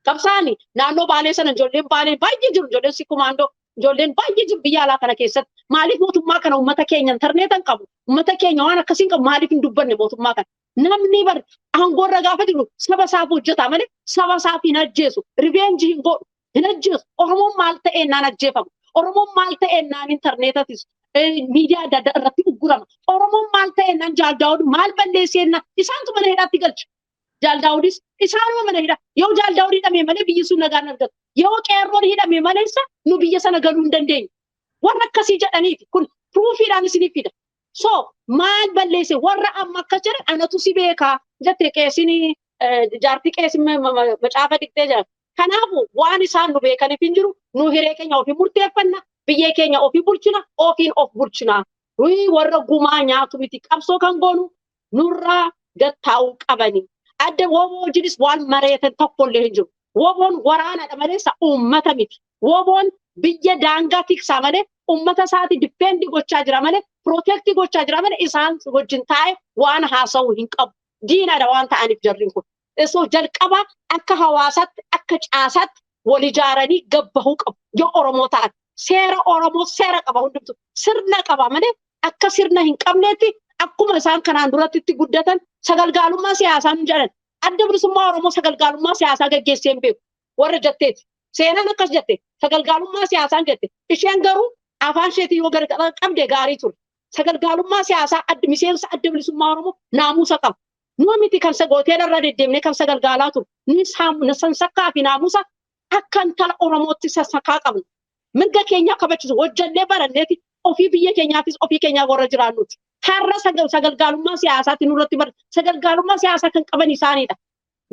qabsaa'ani? Naannoo Baalee sana ijoolleen Baalee baay'ee jiru, ijoolleen Sikumaandoo, ijoolleen baay'ee jiru biyya alaa kana keessatti. Maaliif mootummaa kana, uummata keenya intarneetan qabu, uummata keenya waan akkasiin qabu, maaliif hin dubbanne mootummaa kana? Namni bar aangoorra gaafa jiru saba isaaf hojjeta malee saba isaaf hin ajjeesu, revenge hin godhu, hin ajjeesu. Oromoon maal ta'een naan ajjeefamu? Oromoon maal ta'een naan intarneetatis miidiyaa adda addaa irratti uggurama? Oromoon maal ta'een naan, Jaal Daawud maal balleesseen naan isaantu mana hidhaatti galcha? Jaal Daawudis isaanuma mana hidhaa. Yoo Jaal Daawud hidhame malee biyyi sun nagaan argatu. Yoo qeerroon hidhame malee isa nu biyya sana galuu hin dandeenyu. Warra akkasii jedhaniiti kun proofiidhaan isiniif fida. So maal balleesse warra amma akkas jedhan? Anatu si beekaa jette qeesini, jaartii qeesin macaafa dhiqxee jedhan. Kanaafuu waan isaan nu beekaniif hin jiru. Nu hiree keenya ofii murteeffanna, biyya keenya ofii bulchina, ofiin of bulchina. Nuyi warra gumaa nyaatu miti. Qabsoo kan goonu nurraa gattaa'uu qabani. Adda WBO wajjinis waan mareetan tokkollee hin jiru. WBOn waraanadha malee isa uummata miti. WBOn biyya daangaa tiksaa malee, uummata isaati defend gochaa jira malee, protect gochaa jira malee, isaan wajjin taa'e waan haasa'u hin qabu. Diinadha waan ta'aniif jarriin kun. So jalqaba akka hawaasaatti, akka caasaatti wal ijaaranii gabbahuu qabu. Yoo Oromoo ta'an seera Oromoo seera qaba, hundumtu sirna qaba malee akka sirna hin qabneetti akkuma isaan kanaan duratti itti guddatan sagalgaalummaa siyaasaa nu jedhan. Adda Bilisummaa Oromoo sagalgaalummaa siyaasaa gaggeessee hin beeku warra jetteeti. Seenaan akkas jette, sagalgaalummaa siyaasaan jette. Isheen garuu afaan isheetii yoo gadi qabde gaarii ture. Sagalgaalummaa siyaasaa adda miseensa Adda Bilisummaa Oromoo naamusa qaba. Nu miti kan hoteela irra deddeemnee kan sagalgaalaa ture. Ni sansakkaa fi naamusa akka intala Oromootti sassakaa qabna. Mirga keenya kabachiisu hojjannee baranneeti ofii biyya keenyaafis ofii keenyaa warra jiraannuti. Har'a sagalgaalummaa siyaasaatti nurratti bara sagalgaalummaa siyaasaa kan qaban isaaniidha.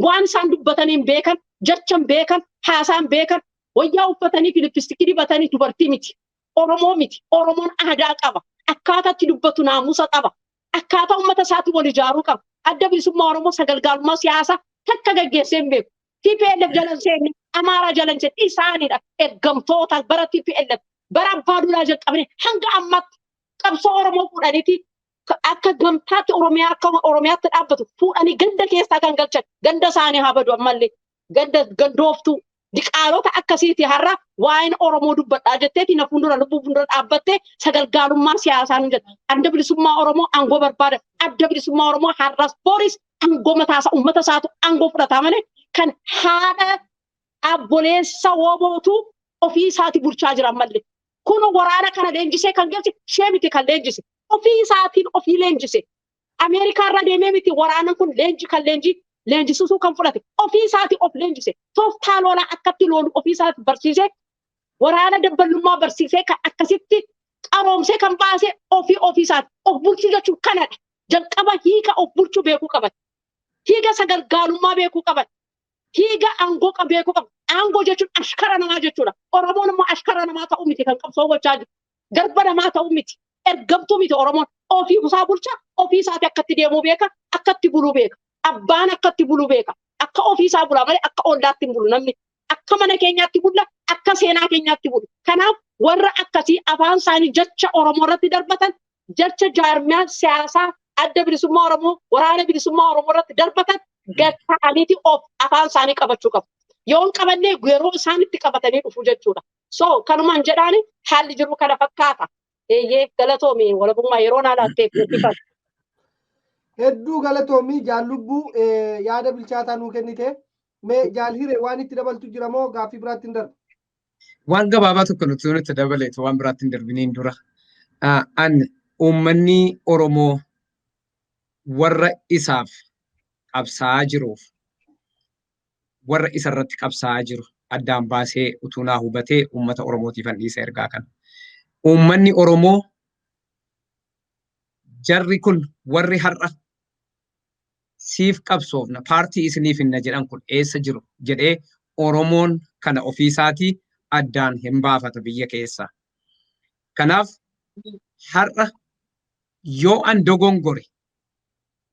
Waan isaan dubbatanii hin beekan, jecha hin beekan, haasaa hin beekan, wayyaa uffatanii fi lippistikii dibatanii dubartii miti. Oromoo miti. Oromoon aadaa qaba. Akkaataa itti dubbatu naamusa qaba. Akkaataa uummata isaatti wal ijaaruu qaba. Adda Bilisummaa Oromoo sagalgaalummaa siyaasaa takka gaggeessee hin beeku. TPLF jalan seenne, Amaaraa jalan seenne, isaanidha. Ergamtoota bara TPLF, bara Abbaa Duulaa jalqabne hanga ammaatti qabsoo Oromoo fuudhaniiti akka gamtaatti Oromiyaa akka Oromiyaatti dhaabbatu fuudhanii ganda keessaa kan galchan. Ganda isaanii haa badu ammallee, ganda gandooftuu diqaalota akkasiiti. Har'a waa'een Oromoo dubbadhaa jetteeti na fuuldura, lubbuu fuuldura dhaabbattee sagalgaalummaa siyaasaa nu jedha. Adda Bilisummaa Oromoo aangoo barbaada. Adda Bilisummaa Oromoo har'as boris aangoo mataasaa uummata isaatu aangoo fudhataa malee kan haadha abboleessa WBOtu ofii isaati bulchaa jira ammallee. Kun waraana kana leenjisee kan galche ishee miti kan leenjise. Ofii isaatiin ofii leenjise. Ameerikaa irra deemee miti waraana kun leenji kan leenjii leenjisisuu kan fudhate, ofii isaatii of leenjise. Tooftaa lolaa akkatti lolu ofii isaati barsiisee, waraana dabballummaa barsiisee, kan akkasitti qaroomsee kan baase ofii ofii isaati. Of bulchuu jechuun kanadha. Jalqaba hiika of bulchuu beekuu qaban. Hiika sagalgaalummaa beekuu qaban. Hiika aangoo beekuu qaban. Aangoo jechuun ashkara namaa jechuudha. Oromoon immoo ashkara namaa ta'uu miti kan qabsoo gochaa jiru. Garba namaa ta'uu miti. Ergamtuu miti Oromoon. Ofii isaa bulcha, ofii isaati akkatti deemuu beeka, akkatti buluu beeka. Abbaan akkatti buluu beeka. Akka ofii isaa bulaa malee akka ollaatti hin bulu namni. Akka mana keenyaatti bulla, akka seenaa keenyaatti bulu. Kanaaf warra akkasii afaan isaanii jecha Oromoo irratti darbatan, jecha jaarmiyaa siyaasaa Adda Bilisummaa Oromoo, Waraana Bilisummaa Oromoo irratti darbatan gatta'aniiti of afaan isaanii qabachuu qabu. Yoo hin qabanne yeroo isaan itti qabatanii dhufu jechuudha. So kanumaan jedhaani, haalli jiru kana fakkaata. Eeyyee, galatoomi Walabummaa yeroo naa laatteef eebbifame. Hedduu galatoomii, Jaallubbuu, yaada bilchaataa nuu kennite. Mee Jaal Hiree, waan itti dabaltu jira moo gaaffii biraatti hin darbu? Waan gabaabaa tokko nuti nutti dabaleetu waan biraatti hin darbiniin dura. An uummanni Oromoo warra isaaf qabsaa'aa jiruuf warra isarratti qabsaa'aa jiru addaan baasee utuu naa hubatee uummata Oromootiif an dhiisa ergaa kana. Uummanni Oromoo, jarri kun warri har'a siif qabsoofna, paartii isiniif hinna jedhan kun eessa jiru jedhee Oromoon kana ofiisaatii addaan hin baafata biyya keessaa. Kanaaf har'a yoo an dogongore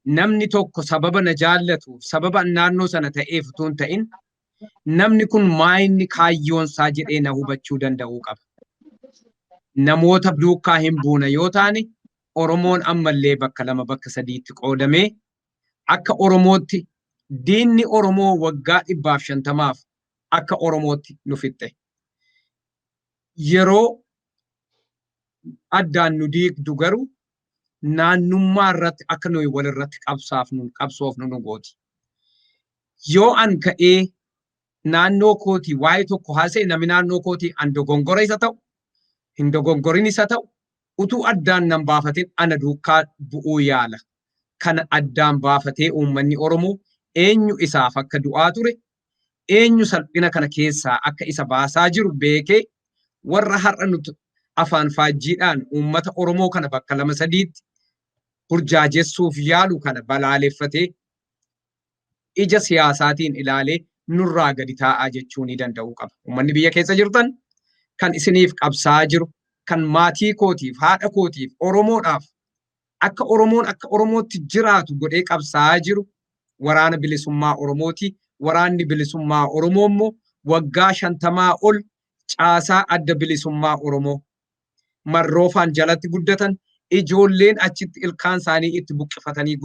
Namni tokko sababa na jaallatuuf, sababa naannoo sana ta'eef utuu hin ta'in, namni kun maayinni kaayyoon isaa jedhee na hubachuu danda'uu qaba. Namoota duukaa hin buuna yoo taane, Oromoon ammallee bakka lama bakka sadiitti qoodamee akka Oromootti diinni Oromoo waggaa 150f akka Oromootti nu fixxe. Yeroo addaan nu diigdu garuu naannummaa irratti akka nuyi walirratti qabsaafnu qabsoofnu nu gooti. Yoo an ka'ee naannoo kootii waa'ee tokko haasa'e, namni naannoo kootii an dogongora isa ta'u hin dogongorin isa ta'u utuu addaan nan baafatin ana duukaa bu'uu yaala. Kana addaan baafatee uummanni Oromoo eenyu isaaf akka du'aa ture, eenyu salphina kana keessaa akka isa baasaa jiru beekee, warra har'a nuti afaan faajjiidhaan uummata Oromoo kana bakka lama sadiitti burjaajessuuf yaalu kana balaaleffatee ija siyaasaatiin ilaalee nurraa gadi taa'aa jechuu ni danda'uu qaba. Uummanni biyya keessa jirtan, kan isiniif qabsaa'aa jiru, kan maatii kootiif, haadha kootiif, Oromoodhaaf akka Oromoon akka Oromootti jiraatu godhee qabsaa'aa jiru Waraana Bilisummaa Oromooti. Waraanni Bilisummaa Oromoo immoo waggaa 50 ol caasaa Adda Bilisummaa Oromoo Marroofaan jalatti guddatan, ijoolleen achitti ilkaan isaanii itti buqqifatanii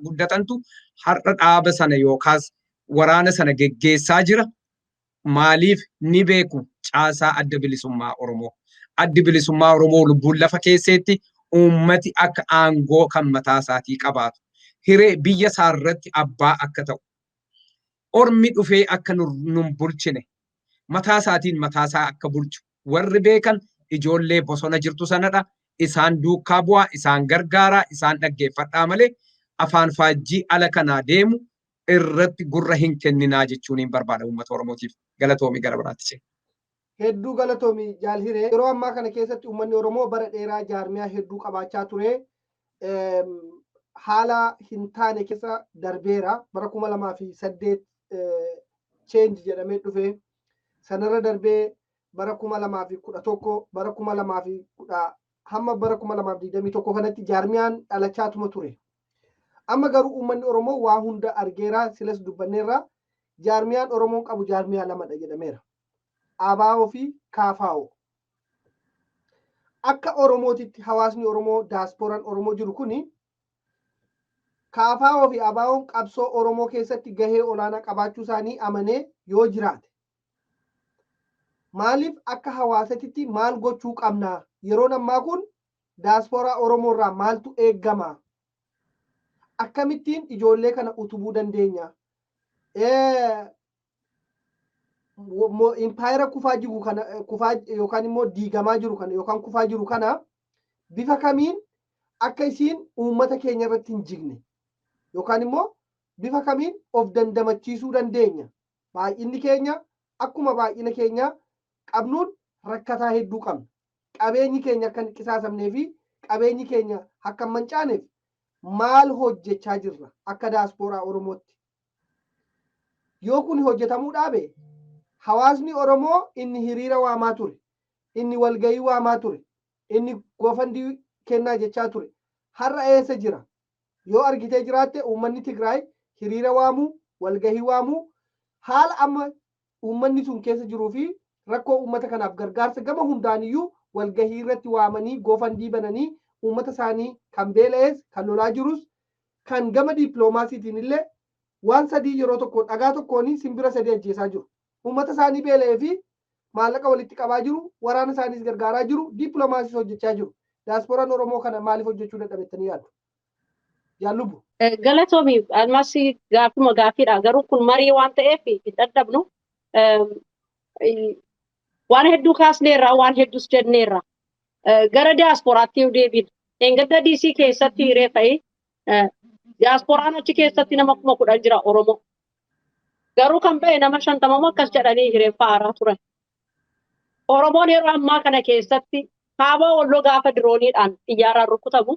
guddatantu har'a dhaaba sana yookaas waraana sana geggeessaa jira. Maaliif ni beeku caasaa Adda Bilisummaa Oromoo. Addi Bilisummaa Oromoo lubbuun lafa keesseetti uummati akka aangoo kan mataa isaatii qabaatu, hiree biyya isaa irratti abbaa akka ta'u, ormi dhufee akka nun bulchine, mataa isaatiin mataa isaa akka bulchu warri beekan ijoollee bosona jirtu sanadha. Isaan duukaa bu'aa, isaan gargaaraa, isaan dhaggeeffadhaa malee afaan faajjii ala kanaa deemu irratti gurra hin kenninaa jechuun hin barbaada uummata Oromootiif. Galatoomii, gara biraatti ce'e. Hedduu galatoomi, Jaal Hiree. Yeroo ammaa kana keessatti uummanni Oromoo bara dheeraa jaarmiyaa hedduu qabaachaa ture. Haala hin taane keessa darbeera. Bara 2008 change jedhamee dhufe. Sanarra darbee bara 2011, bara 2010 hamma bara 2021 kanatti jaarmiyaan dhalachaatuma ture. Amma garuu uummanni Oromoo waa hunda argeera, silas dubbanneerra. Jaarmiyaan Oromoon qabu jaarmiyaa lamadha jedhameera. ABO fi KFO. Akka Oromootitti hawaasni Oromoo daaspooraan Oromoo jiru kuni KFO fi ABO'n qabsoo Oromoo keessatti gahee olaanaa qabaachuu isaanii amanee yoo jiraate, maaliif akka hawaasatitti maal gochuu qabna? Yeroon ammaa kun daaspooraa Oromoo irraa maaltu eeggama? Akkamittiin ijoollee kana utubuu dandeenya? Impaayera kufaa jiru kana, kufaa yookaan immoo diigamaa jiru kana yookaan kufaa jiru kana bifa kamiin akka isiin uummata keenya irratti hin jigne yookaan immoo bifa kamiin of dandamachiisuu dandeenya? Baay'inni keenya akkuma baay'ina keenya qabnuun rakkataa hedduu qabna. Qabeenyi keenya akka hin qisaasamnee fi qabeenyi keenya akka hin mancaaneef maal hojjechaa jirra akka daaspooraa Oromootti? Yoo kun hojjetamuu dhaabe, hawaasni Oromoo inni hiriira waamaa ture, inni walgahii waamaa ture, inni GoFundMe kennaa jechaa ture har'a eessa jira? Yoo argitee jiraatte, uummanni Tigraay hiriira waamuu, walgahii waamuu, haala amma uummanni sun keessa jiruu fi rakkoo uummata kanaaf gargaarsa gama hundaaniyyuu walgahii irratti waamanii, GoFundMe bananii, uummata isaanii kan beela'es, kan lolaa jirus, kan gama diippiloomaasiitiin illee waan sadii yeroo tokko dhagaa tokkoon simbira sadii ajjeesaa jiru. Uummata isaanii beela'ee fi maallaqa walitti qabaa jiru, waraana isaaniis gargaaraa jiru, diippiloomaasiis hojjechaa jiru. Daaspooraan Oromoo kana maaliif hojjechuu dadhabettanii yaaddu? Jaal Lubbu. Galatoomi, ammas gaafuma gaafiidha. Garuu kun marii waan ta'eef hin dadhabnu. Waan hedduu kaasneerra, waan hedduus jenneerra. Gara diyaasporaatti yoo deebinu, Engadda DC keessatti hiree ta'e diyaaspooraan achi keessatti nama 10,000 jira Oromoo. Garuu kan ba'e nama 50 akkas jedhanii hireen faaraa turan. Oromoon yeroo ammaa kana keessatti kaaba Walloo gaafa dirooniidhaan xiyyaaraan rukutamu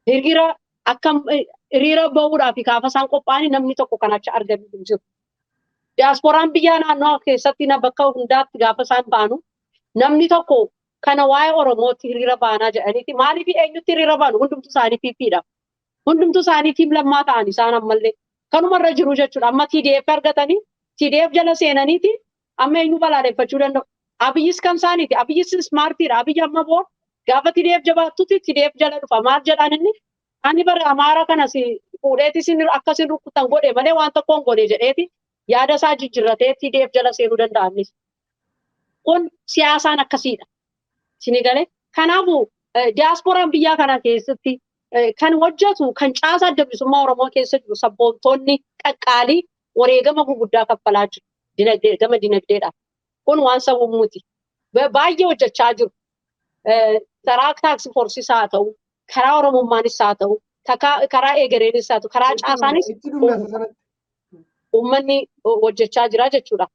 hiriira akkam hiriira bahuudhaaf gaafa isaan qophaa'anii namni tokko kan achi argame hin jiru. Diyaaspooraan biyya naannoo keessatti na bakka hundaatti gaafa isaan ba'anu namni tokko kana waa'ee Oromootti hiriira baanaa jedhaniiti. Maaliif, eenyutti hiriira baanu? Hundumtu isaanii PPdha. Hundumtuu isaanii Team Lammaa ta'an isaan ammallee. Kanumarra jiru jechuudha. Amma TDF argatanii TDF jala seenaniiti amma eenyu balaaleffachuu danda'u. Abiyyis kan isaaniiti. Abiyyis smartiidha. Abiyyi amma boo gaafa TDF jabaattutti TDF jala dhufa. Maal jedhaan inni? Ani bara Amaara kanas fuudheeti isin akkasin rukkutan godhe malee waan tokko hin godhe jedheeti yaada isaa jijjiirratee TDF jala seenuu danda'a innis. Kun siyaasaan akkasiidha. Isinii galee? Kanaafuu diyaaspooraan biyyaa kana keessatti kan hojjetu, kan caasaa Adda Bilisummaa Oromoo keessa jiru, sabboontoonni qaqqaalii wareegama gurguddaa kaffalaa jiru. Dinagdee, gama dinagdeedhaan. Kun waan sabummuuti. Baay'ee hojjechaa jiru. Karaa task forceis haa ta'u, karaa Oromummaanis haa ta'u, karaa egereenis haa ta'u, karaa caasaanis Itti dhumna sanatti. uummanni hojjechaa jira jechuudha.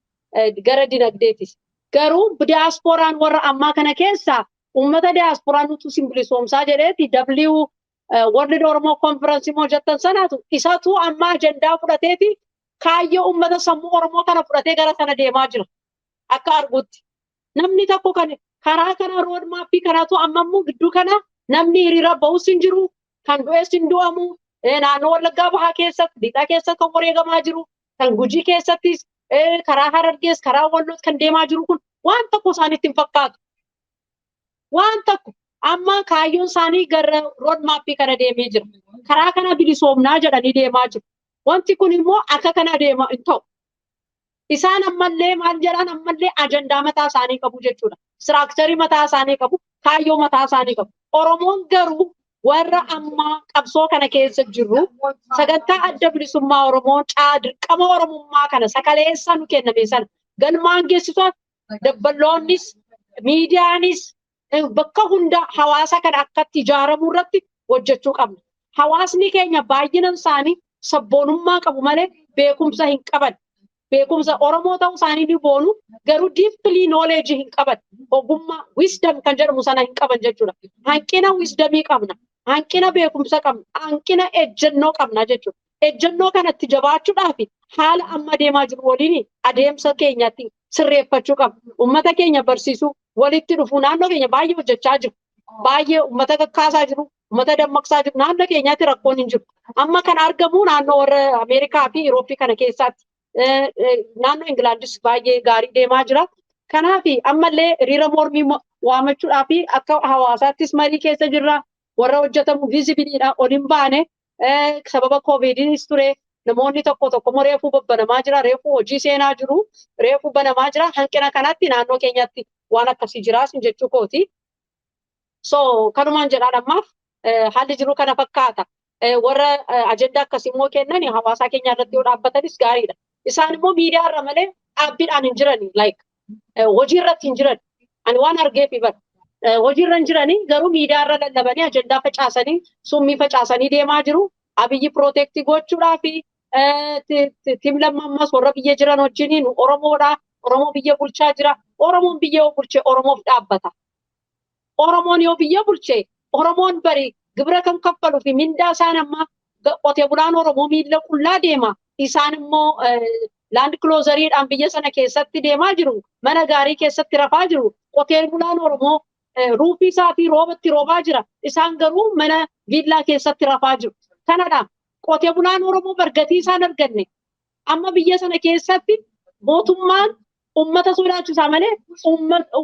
Gara dinagdeetis. Garuu diyaaspooraan warra ammaa kana keessaa uummata diyaaspooraan nutu simbilisoomsaa jedheeti W World Oromoo Conference immoo jettan sanaatu isatu amma ajandaa fudhateeti kaayyoo uummata sammuu Oromoo kana fudhatee gara sana deemaa jira. Akka argutti. Namni tokko kan karaa kana road mapii kanaatu amma immoo gidduu kana namni hiriira bahus hin jiru, kan du'es hin du'amu, naannoo Wallaggaa Bahaa keessatti, Lixaa keessatti kan wareegamaa jiru, kan Gujii keessattis, karaa Harargees, karaa Walloos kan deemaa jiru kun waan tokko isaanitti hin fakkaatu. Waan tokko amma kaayyoon isaanii gara road mapii kana deemee jira. Karaa kana bilisoomnaa jedhanii deemaa jiru. Wanti kun immoo akka kana deema hin ta'u. Isaan ammallee maal jedhan, ammallee ajandaa mataa isaanii qabu jechuudha. Structurii mataa isaanii qabu, kaayyoo mataa isaanii qabu. Oromoon garuu warra ammaa qabsoo kana keessa jirru sagantaa Adda Bilisummaa Oromoo caa dirqama Oromummaa kana sakaleessa nu kenname sana galmaan geessisuuf dabballoonnis, miidiyaanis, bakka hunda hawaasa kana akkatti ijaaramuu irratti hojjechuu qabna. Hawaasni keenya baay'inaan isaanii sabboonummaa qabu malee beekumsa hin qaban. Beekumsa Oromoo ta'uu isaanii ni boonu, garuu deeply knowledge hin qaban. Ogummaa, wisdom kan jedhamu sana hin qaban jechuudha. Hanqina wisdomii qabna. Hanqina beekumsa qabna. Hanqina ejjennoo qabna jechuudha. Ejjennoo kanatti jabaachuudhaaf haala amma deemaa jiru waliin adeemsa keenyatti sirreeffachuu qabna. Uummata keenya barsiisuu, walitti dhufuu, naannoo keenya baay'ee hojjechaa jiru. Baay'ee uummata kakkaasaa jiru. Uummata dammaqsaa jiru. Naannoo keenyaatti rakkoon hin jiru. Amma kan argamu naannoo warra Ameerikaa fi Irooppii kana keessaatti. Naannoo Ingilaandis baay'ee gaarii deemaa jira. Kanaaf ammallee hiriira mormii waamachuudhaa fi akka hawaasaattis marii keessa jirra. Warra hojjetamu visibleiidha ol hin baane, sababa koovidiinis ture, namoonni tokko tokko immoo reefuu babbanamaa jira, reefuu hojii seenaa jiru, reefuu banamaa jira. Hanqina kanatti naannoo keenyatti waan akkasii jiraas jechuu kooti. So kanumaan jedhaan, ammaaf haalli jiru kana fakkaata. Warra ajandaa akkasii immoo kennan hawaasaa keenya irratti yoo dhaabbatanis gaariidha. Isaan immoo miidiyaa irra malee dhaabbiidhaan hin jirani, like hojii irratti hin jiran. Ani waan argeef bara. Hojii irra hin jirani, garuu miidiyaa irra lallabanii ajandaa facaasanii, summii facaasanii deemaa jiru. Abiyyi protect gochuudhaa fi Team Lamma ammas warra biyya jiran wajjiniin Oromoodha. Oromoo biyya bulchaa jira. Oromoon biyya yoo bulche Oromoof dhaabbata. Oromoon yoo biyya bulche, Oromoon bari gibira kan kaffaluu fi mindaa isaan amma qotee bulaan Oromoo miilla qullaa deema. Isaan immoo Land Cruiseriidhaan biyya sana keessatti deemaa jiru. Mana gaarii keessatti rafaa jiru. Qotee bulaan Oromoo roofii isaatii roobatti roobaa jira. Isaan garuu mana viillaa keessatti rafaa jiru. Kanadha. Qotee bulaan Oromoo bargatii isaan arganne. Amma biyya sana keessatti mootummaan ummata sodaachisaa malee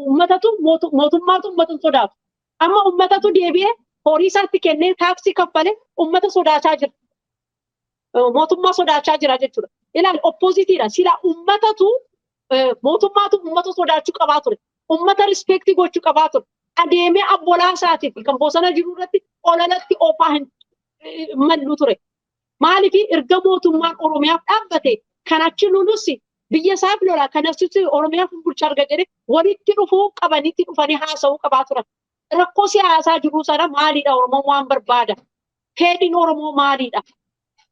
ummatatu mootummaatu ummata hin sodaatu. Amma ummatatu deebi'ee horii isaatti kennee, taaksii kaffalee ummata sodaachaa jira. Mootummaa sodaachaa jira jechuudha. Ilaali, oppositeiidha. Sila ummatatu mootummaatu ummata sodaachuu qabaa ture. Ummata respectii gochuu qabaa ture. Adeemee abbolaa isaatiif kan bosona jiru irratti olalatti oofaa hin mallu ture. Maaliif erga mootummaan Oromiyaaf dhaabbate kan achi lolus biyya isaaf lola, kan asitti Oromiyaaf bulchaa arga jedhee walitti dhufuu qabanitti dhufanii haasa'uu qabaa turan. Rakkoo siyaasaa jiru sana maalidha, Oromoon waan barbaada? Fedhiin Oromoo maalidha?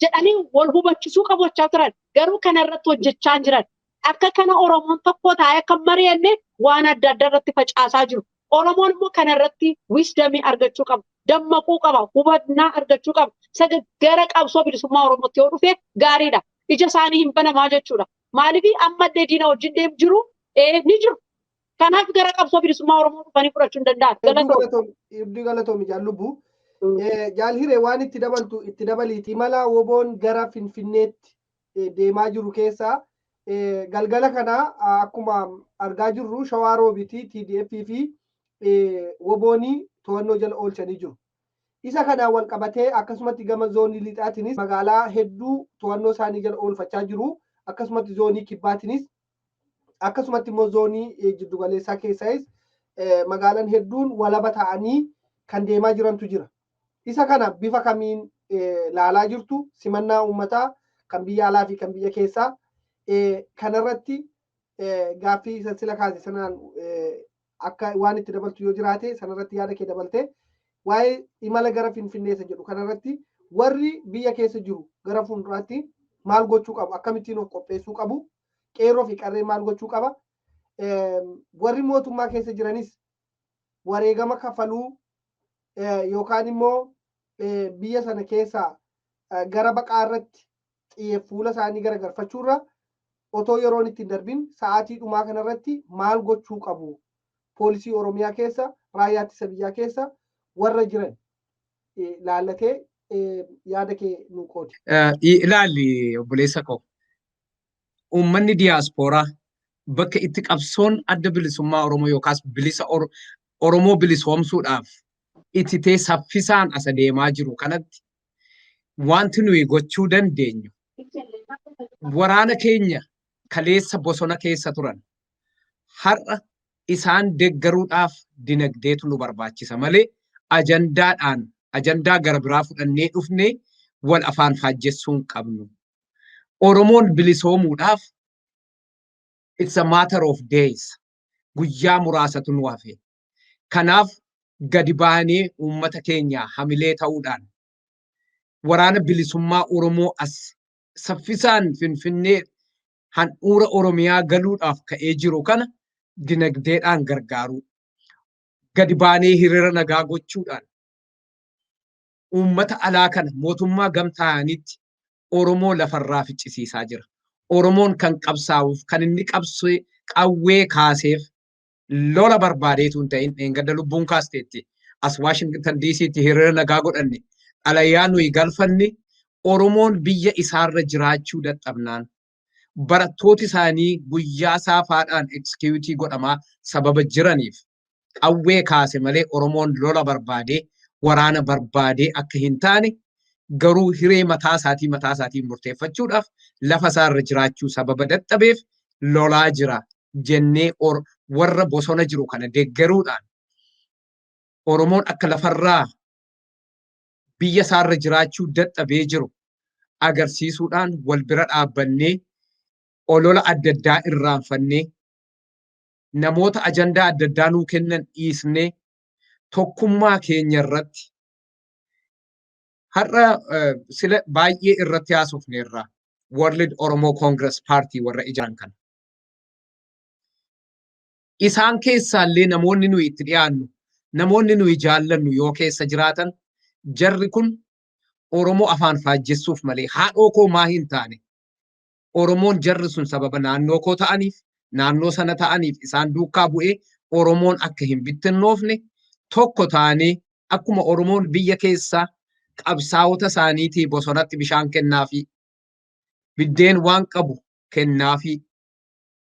Jedhanii wal hubachisuu qabachaa turan. Garuu kanarratti hojjechaa jiran. Akka kana Oromoon tokko taa'ee akka mari'anne waan adda addaa irratti facaasaa jiru. Oromoon immoo kanarratti wisdomii argachuu qaba. Dammaquu qaba. Hubannaa argachuu qaba. Gara qabsoo bilisummaa Oromootti yoo dhufe gaariidha. Ija isaanii hin banamaa jechuudha. Maaliif ammallee diina wajjin deemu jiru, ni jiru. Kanaaf gara qabsoo bilisummaa Oromoo dhufanii fudhachuu hin danda'an. Hedduu galatoomi, jaallubbuu. Jaal Hiree, waan itti dabaltu itti dabaliiti. Imala WBOn gara Finfinneetti deemaa jiru keessaa galgala kana akkuma argaa jirru Shawaa Roobitii TDF fi WBOnii to'annoo jala oolchanii jiru. Isa kanaan wal qabatee akkasumatti gama zoonii lixaatiinis magaalaa hedduu to'annoo isaanii jala oolfachaa jiru. Akkasumatti zoonii kibbaatiinis, akkasumatti immoo zoonii jiddugaleessaa keessaayis magaalaan hedduun walaba ta'anii kan deemaa jirantu jira. Isa kana bifa kamiin laalaa jirtu? Simannaa uummataa kan biyya alaa fi kan biyya keessaa kanarratti gaaffii isa sila kaase sanaan akka waan itti dabaltu yoo jiraate sanarratti yaada kee dabalte, waa'ee imala gara Finfinnee isa jedhu kanarratti warri biyya keessa jiru gara fuulduraatti maal gochuu qabu? Akkamittiin of qopheessuu qabu? Qeerroo fi qarree maal gochuu qaba? Warri mootummaa keessa jiranis wareegama kafaluu yookaan immoo biyya sana keessaa gara baqaa irratti xiyyeeffuula isaanii garagalfachuurra otoo yeroon ittiin darbin sa'aatii dhumaa kanarratti maal gochuu qabu? Poolisii Oromiyaa keessa, raayyaa ittisa biyyaa keessa warra jiran laallatee yaada kee nu qoodi. Ilaali obboleessa koo. Uummanni diyaaspooraa bakka itti qabsoon Adda Bilisummaa Oromoo yookaas bilisa Oromoo bilisoomsuudhaaf ititee saffisaan asa deemaa jiru kanatti wanti nuyi gochuu dandeenyu, waraana keenya kaleessa bosona keessa turan har'a isaan deeggaruudhaaf dinagdeetu nu barbaachisa malee ajandaadhaan ajandaa gara biraa fudhannee dhufnee wal afaan faajjessuu hin qabnu. Oromoon bilisoomuudhaaf it's a matter of days. Guyyaa muraasatu nu hafe. Kanaaf gadi baanee uummata keenya hamilee ta'uudhaan waraana bilisummaa Oromoo as saffisaan Finfinnee handhuura Oromiyaa galuudhaaf ka'ee jiru kana dinagdeedhaan gargaaruu. Gadi baanee hiriira nagaa gochuudhaan uummata alaa kana mootummaa gamtaanitti Oromoo lafarraa ficcisiisaa jira. Oromoon kan qabsaa'uuf, kan inni qabsee qawwee kaaseef lola barbaadeetu hin ta'in. Dheengadda lubbuun kaasteetti as Waashingtan DC'tti hiriira nagaa godhanne, xalayaa nuyi galfanne, Oromoon biyya isaarra jiraachuu dadhabnaan, barattooti isaanii guyyaa saafaadhaan execute godhamaa sababa jiraniif qawwee kaase malee Oromoon lola barbaadee, waraana barbaadee akka hin taane, garuu hiree mataa isaatii mataa isaatiin murteeffachuudhaaf lafa isaarra jiraachuu sababa dadhabeef lolaa jira jennee warra bosona jiru kana deeggaruudhaan Oromoon akka lafarraa biyya isaarra jiraachuu dadhabee jiru agarsiisuudhaan wal bira dhaabbannee, olola adda addaa irraanfannee, namoota ajandaa adda addaa nuu kennan dhiisnee, tokkummaa keenya irratti har'a sila baay'ee irratti haasofneerra, World Oromo Congress Party warra ijaaran kana. Isaan keessaallee namoonni nuyi itti dhiyaannu, namoonni nuyi jaallannu yoo keessa jiraatan, jarri kun Oromoo afaan faajjessuuf malee haadhoo koo maa hin taane, Oromoon jarri sun sababa naannoo koo ta'aniif, naannoo sana ta'aniif isaan duukaa bu'ee Oromoon akka hin bittinnoofne, tokko taanee akkuma Oromoon biyya keessaa qabsaa'ota isaaniitii bosonatti bishaan kennaafi, biddeen waan qabu kennaafi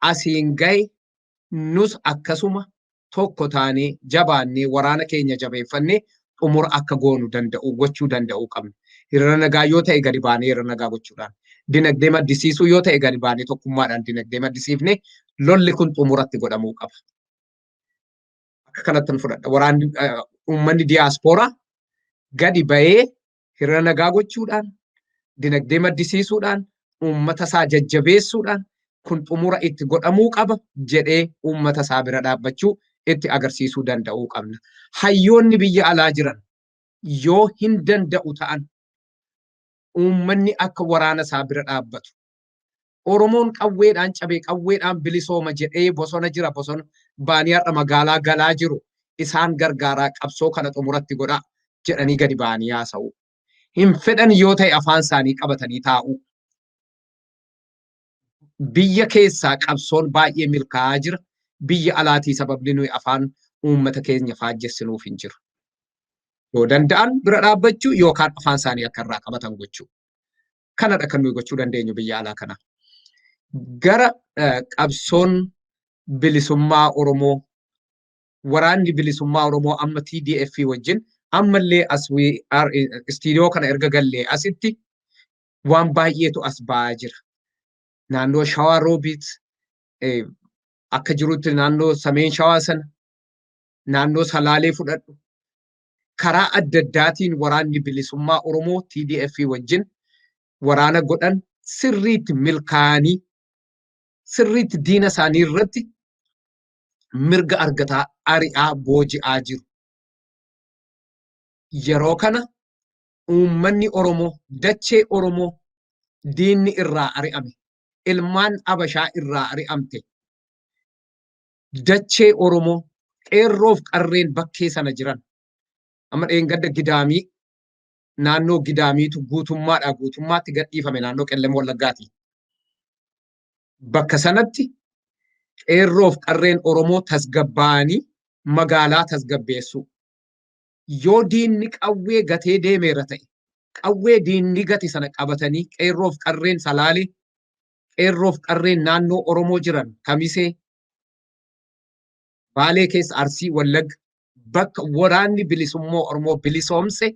asiin gahe, nus akkasuma tokko taanee jabaannee waraana keenya jabeeffannee xumura akka goonu danda'u gochuu danda'uu qabna. Hiriira nagaa yoo ta'e gadi baanee hiriira nagaa gochuudhaan, dinagdee maddisiisuu yoo ta'e gadi baanee tokkummaadhaan dinagdee maddisiifnee lolli kun xumuratti godhamuu qaba. Akka kanatti fudhadha. Waraanni uummanni diyaaspooraa gadi bahee hiriira nagaa gochuudhaan, dinagdee maddisiisuudhaan, uummata isaa jajjabeessuudhaan kun xumura itti godhamuu qaba jedhee uummata isaa bira dhaabbachuu itti agarsiisuu danda'uu qabna. Hayyoonni biyya alaa jiran yoo hin danda'u ta'an uummanni akka waraana isaa bira dhaabbatu. Oromoon qawweedhaan cabee qawweedhaan bilisooma jedhee bosona jira, bosona baanii har'a magaalaa galaa jiru isaan gargaaraa, qabsoo kana xumuratti godhaa jedhanii gadi ba'anii haasa'u. Hin fedhan yoo ta'e afaan isaanii qabatanii taa'u. Biyya keessaa qabsoon baay'ee milkaa'aa jira. Biyya alaatii sababni nuyi afaan uummata keenya faajjessinuuf hin jiru. Yoo danda'an bira dhaabbachuu yookaan afaan isaanii akka irraa qabatan gochuu. Kanadha kan nuyi gochuu dandeenyu biyya alaa kana. Gara qabsoon bilisummaa Oromoo, waraanni bilisummaa Oromoo amma TDF wajjin ammallee as istiidiyoo kana erga gallee asitti waan baay'eetu as ba'aa jira. Naannoo Shawaa Roobiit akka jirutti, naannoo Sameen Shawaa sana, naannoo Salaalee fudhadhu. Karaa adda addaatiin waraanni bilisummaa Oromoo TDF wajjin waraana godhan sirriitti milkaa'anii, sirriitti diina isaanii irratti mirga argataa, ari'aa, booji'aa jiru. Yeroo kana uummanni Oromoo dachee Oromoo diinni irraa ari'ame, ilmaan Abashaa irraa ari'amte, dachee Oromoo qeerroof qarreen bakkee sana jiran, amma dheengadda Gidaamii, naannoo Gidaamiitu guutummaadhaa guutummaatti gadhiifame, naannoo Qellem Wallaggaati. Bakka sanatti qeerroof qarreen Oromoo tasgabbaa'anii magaalaa tasgabbeessuu. Yoo diinni qawwee gatee deemeera ta'e, qawwee diinni gate sana qabatanii qeerroof qarreen Salaalee, qeerroof qarreen naannoo Oromoo jiran Kamisee, Baalee keessa, Arsii, Wallagga, bakka waraanni bilisummaa Oromoo bilisoomse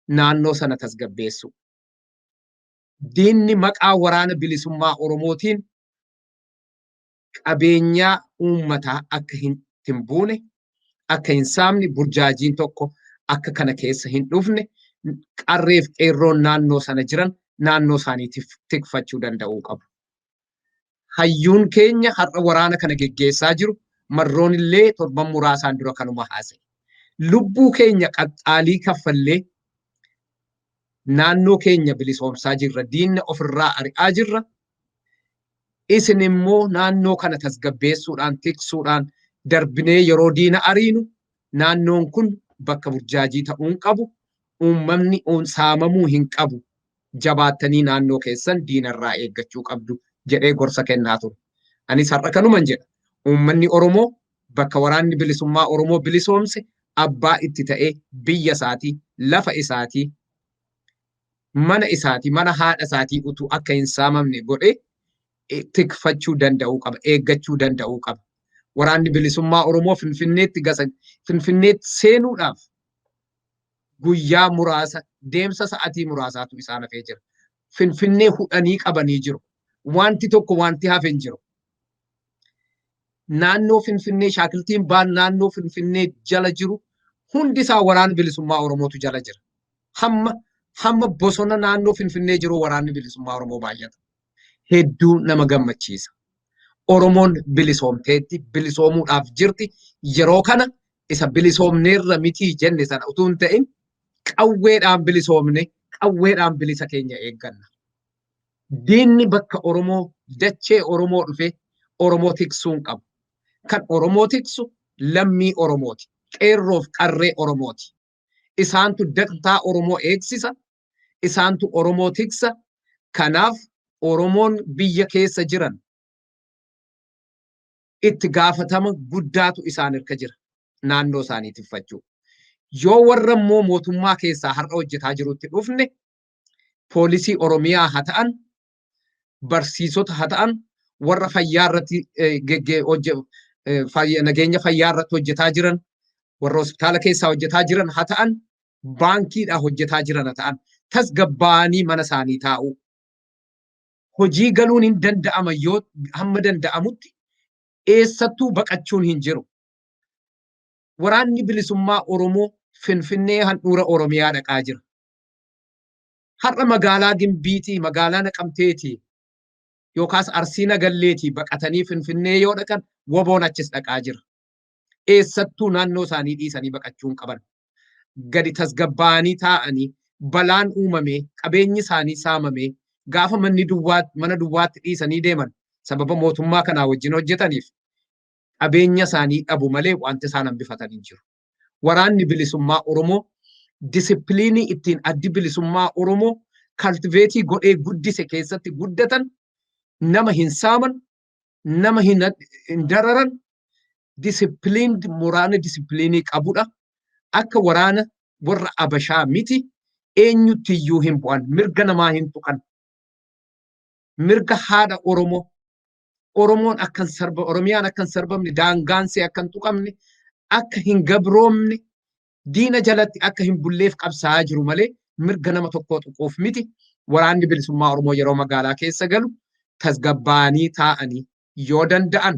naannoo sana tasgabbeessu. Diinni maqaa waraana bilisummaa Oromootiin qabeenyaa uummataa akka hin buune, akka hin saamne, burjaajiin tokko akka kana keessa hin dhufne, qarreef qeerroon naannoo sana jiran naannoo isaanii tikfachuu danda'uu qabu. Hayyuun keenya har'a waraana kana geggeessaa jiru Marroon illee torban muraasaan dura kanuma haasa'e. Lubbuu keenya qaqqaalii kaffallee naannoo keenya bilisoomsaa jirra. Diinna ofirraa ari'aa jirra. Isin immoo naannoo kana tasgabbeessuudhaan, tiksuudhaan, darbinee yeroo diina ariinu naannoon kun bakka burjaajii ta'uu hin qabu. Uumamni saamamuu hin qabu. Jabaattanii naannoo keessan diinarraa eeggachuu qabdu jedhee gorsa kennaa ture. Anis har'a kanuman jedha. Uummanni Oromoo bakka waraanni bilisummaa Oromoo bilisoomse abbaa itti ta'ee biyya isaatii, lafa isaatii, mana isaatii, mana haadha isaatii utuu akka hin saamamne godhee tikfachuu danda'uu qaba, eeggachuu danda'uu qaba. Waraanni bilisummaa Oromoo Finfinneetti gasa Finfinneetti seenuudhaaf guyyaa muraasa, deemsa sa'atii muraasaatu isaan hafee jira. Finfinnee hudhanii qabanii jiru. Wanti tokko wanti hafe hin jiru. Naannoo Finfinnee, shaakiltiin baan naannoo Finfinnee jala jiru hundi isaa waraana bilisummaa Oromootu jala jira. Hamma bosona naannoo Finfinnee jiru waraanni bilisummaa Oromoo baay'ata. Hedduu nama gammachiisa. Oromoon bilisoomteetti, bilisoomuudhaaf jirti. Yeroo kana isa bilisoomneerra mitii jenne sana utuu hin ta'in, qawweedhaan bilisoomne, qawweedhaan bilisa keenya eegganna. Diinni bakka Oromoo, dachee Oromoo dhufe Oromoo tiksuu hin qabu. Kan Oromoo tiksu lammii Oromooti. Qeerroof qarree Oromooti. Isaantu dantaa Oromoo eegsisa. Isaantu Oromoo tiksa. Kanaaf Oromoon biyya keessa jiran itti gaafatama guddaatu isaan irka jira naannoo isaanii tiffachuu. Yoo warra immoo mootummaa keessaa har'a hojjetaa jirutti dhufne, poolisii Oromiyaa haa ta'an, barsiisota haa ta'an, warra fayyaa irratti nageenya fayyaa irratti hojjetaa jiran, warra hospitaala keessaa hojjetaa jiran haa ta'an, baankiidhaa hojjetaa jiran haa ta'an, tasgabbaa'anii mana isaanii taa'uu. Hojii galuun hin danda'ama, yoo hamma danda'amutti eessattuu baqachuun hin jiru. Waraanni bilisummaa Oromoo Finfinnee handhuura Oromiyaa dhaqaa jira. Har'a magaalaa Gimbiitii, magaalaa Naqamteetii yookaas Arsii Nagalleetii baqatanii Finfinnee yoo dhaqan, WBOn achis dhaqaa jira. Eessattuu naannoo isaanii dhiisanii baqachuu hin qaban. Gadi tasgabbaa'anii taa'anii, balaan uumamee, qabeenyi isaanii saamamee, gaafa manni duwwaa mana duwwaatti dhiisanii deeman, sababa mootummaa kanaa wajjin hojjetaniif qabeenya isaanii dhabu malee wanti isaan hambifatan hin jiru. Waraanni bilisummaa Oromoo disipiliinii ittiin addi bilisummaa Oromoo cultivate godhee guddise keessatti guddatan, nama hin saaman, nama hin dararan, disciplined, waraana disipiliinii qabudha. Akka waraana Warra Abashaa miti. Eenyuttiyyuu hin bu'an. Mirga namaa hin tuqan. Mirga haadha Oromoo. Oromoon akka hin sarba Oromiyaan akka hin sarbamne, daangaan see akka hin tuqamne, akka hin gabroomne, diina jalatti akka hin bulleef qabsaa'aa jiru malee mirga nama tokkoo tuquuf miti. Waraanni Bilisummaa Oromoo yeroo magaalaa keessa galu tasgabbaa'anii taa'anii yoo danda'an,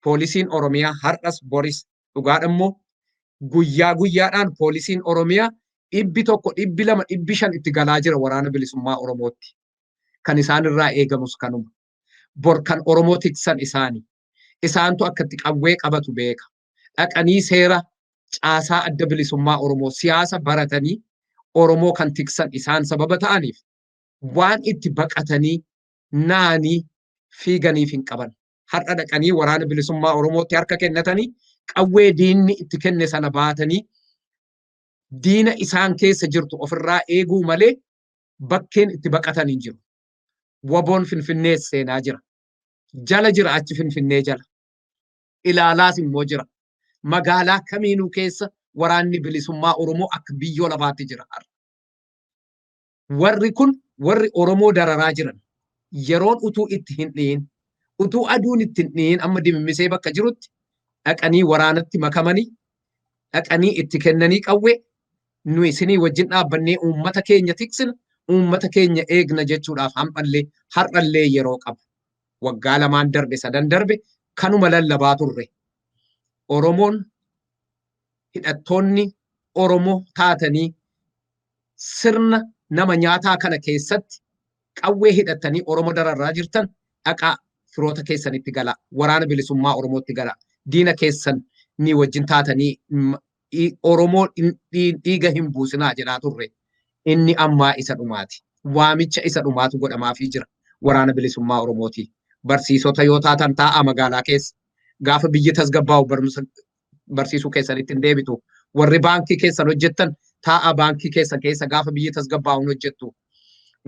poolisiin Oromiyaa har'as boris, dhugaadha immoo, guyyaa guyyaadhaan poolisiin Oromiyaa 100, 200, 500 itti galaa jira Waraana Bilisummaa Oromootti. Kan isaan irraa eegamus kanuma. Bor kan Oromoo tiksan isaani. Isaantu akka itti qawwee qabatu beeka. Dhaqanii seera caasaa Adda Bilisummaa Oromoo, siyaasa baratanii Oromoo kan tiksan isaan sababa ta'aniif waan itti baqatanii naanii fiiganiif hin qaban. Har'a dhaqanii Waraana Bilisummaa Oromootti harka kennatanii, qawwee diinni itti kenne sana baatanii diina isaan keessa jirtu ofirraa eeguu malee bakkeen itti baqatan hin jiru. WBOn Finfinnees seenaa jira. Jala jira, achi Finfinnee jala. Ilaalaas immoo jira. Magaalaa kamiinuu keessa Waraanni Bilisummaa Oromoo akka biyyoo lafaatti jira har'a. Warri kun, warri Oromoo dararaa jiran, yeroon utuu itti hin dhiyin, utuu aduun itti hin dhiyin, amma dimimmisee bakka jirutti dhaqanii waraanatti makamanii, dhaqanii itti kennanii qawwee, nu isinii wajjin dhaabbannee uummata keenya tiksina, uummata keenya eegna jechuudhaaf ham'allee har'allee yeroo qabu. Waggaa 2n darbe, sadan darbe kanuma lallabaa turre. Oromoon, hidhattoonni Oromoo taatanii sirna nama nyaataa kana keessatti qawwee hidhattanii Oromoo dararraa jirtan, dhaqaa firoota keessanitti galaa. Waraana Bilisummaa Oromootti galaa. Diina keessan ni wajjin taatanii Oromoo dhiiga hin buusinaa jedhaa turre. Inni ammaa isa dhumaati. Waamicha isa dhumaatu godhamaafii jira Waraana Bilisummaa Oromooti. Barsiisota yoo taatan taa'aa magaalaa keessa. Gaafa biyyi tasgabbaa'u barumsa barsiisuu keessanitti hin deebitu. Warri baankii keessan hojjettan taa'aa baankii keessan keessa, gaafa biyyi tasgabbaa'u hin hojjettu.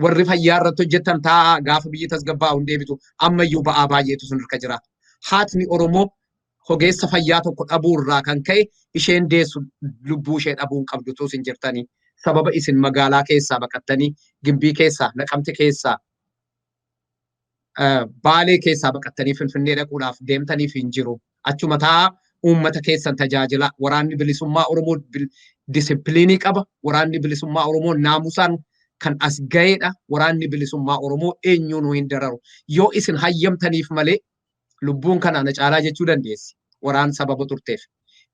Warri fayyaa irratti hojjettan taa'aa, gaafa biyyi tasgabbaa'u hin deebitu. Ammayyuu ba'aa baay'eetu sun harka jira. Haatni Oromoo ogeessa fayyaa tokko dhabuu irraa kan ka'e isheen deessu lubbuu ishee dhabuu hin qabdu utuu isin jirtanii. Sababa isin magaalaa keessaa baqattanii, Gimbii keessaa, Naqamte keessaa, Baalee keessaa baqattanii Finfinnee dhaquudhaaf deemtaniif hin jiru. Achuma taa'aa uummata keessan tajaajila. Waraanni Bilisummaa Oromoo disipiliinii qaba. Waraanni Bilisummaa Oromoo naamusaan kan as ga'eedha. Waraanni Bilisummaa Oromoo eenyuunuu hin dararu. Yoo isin hayyamtaniif malee, lubbuun kana ana caalaa jechuu dandeessi. Waraan sababa turteef.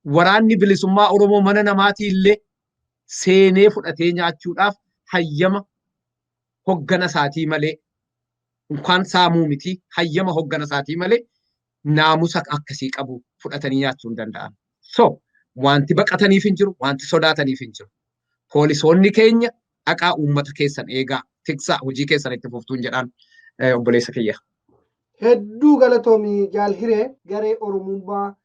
Waraanni Bilisummaa Oromoo mana namaatii illee seenee fudhatee nyaachuudhaaf hayyama hoggana isaatii malee, unkaan saamuu miti, hayyama hoggana isaatii malee naamusa akkasii qabu fudhatanii nyaachuu hin danda'an. So wanti baqataniif hin jiru, wanti sodaataniif hin jiru. Poolisoonni keenya dhaqaa uummata keessan eegaa, tiksaa, hojii keessan itti fuftuun jedhaan, obboleessa kiyya. Hedduu galatoomii, Jaal Hiree. Garee Oromummaa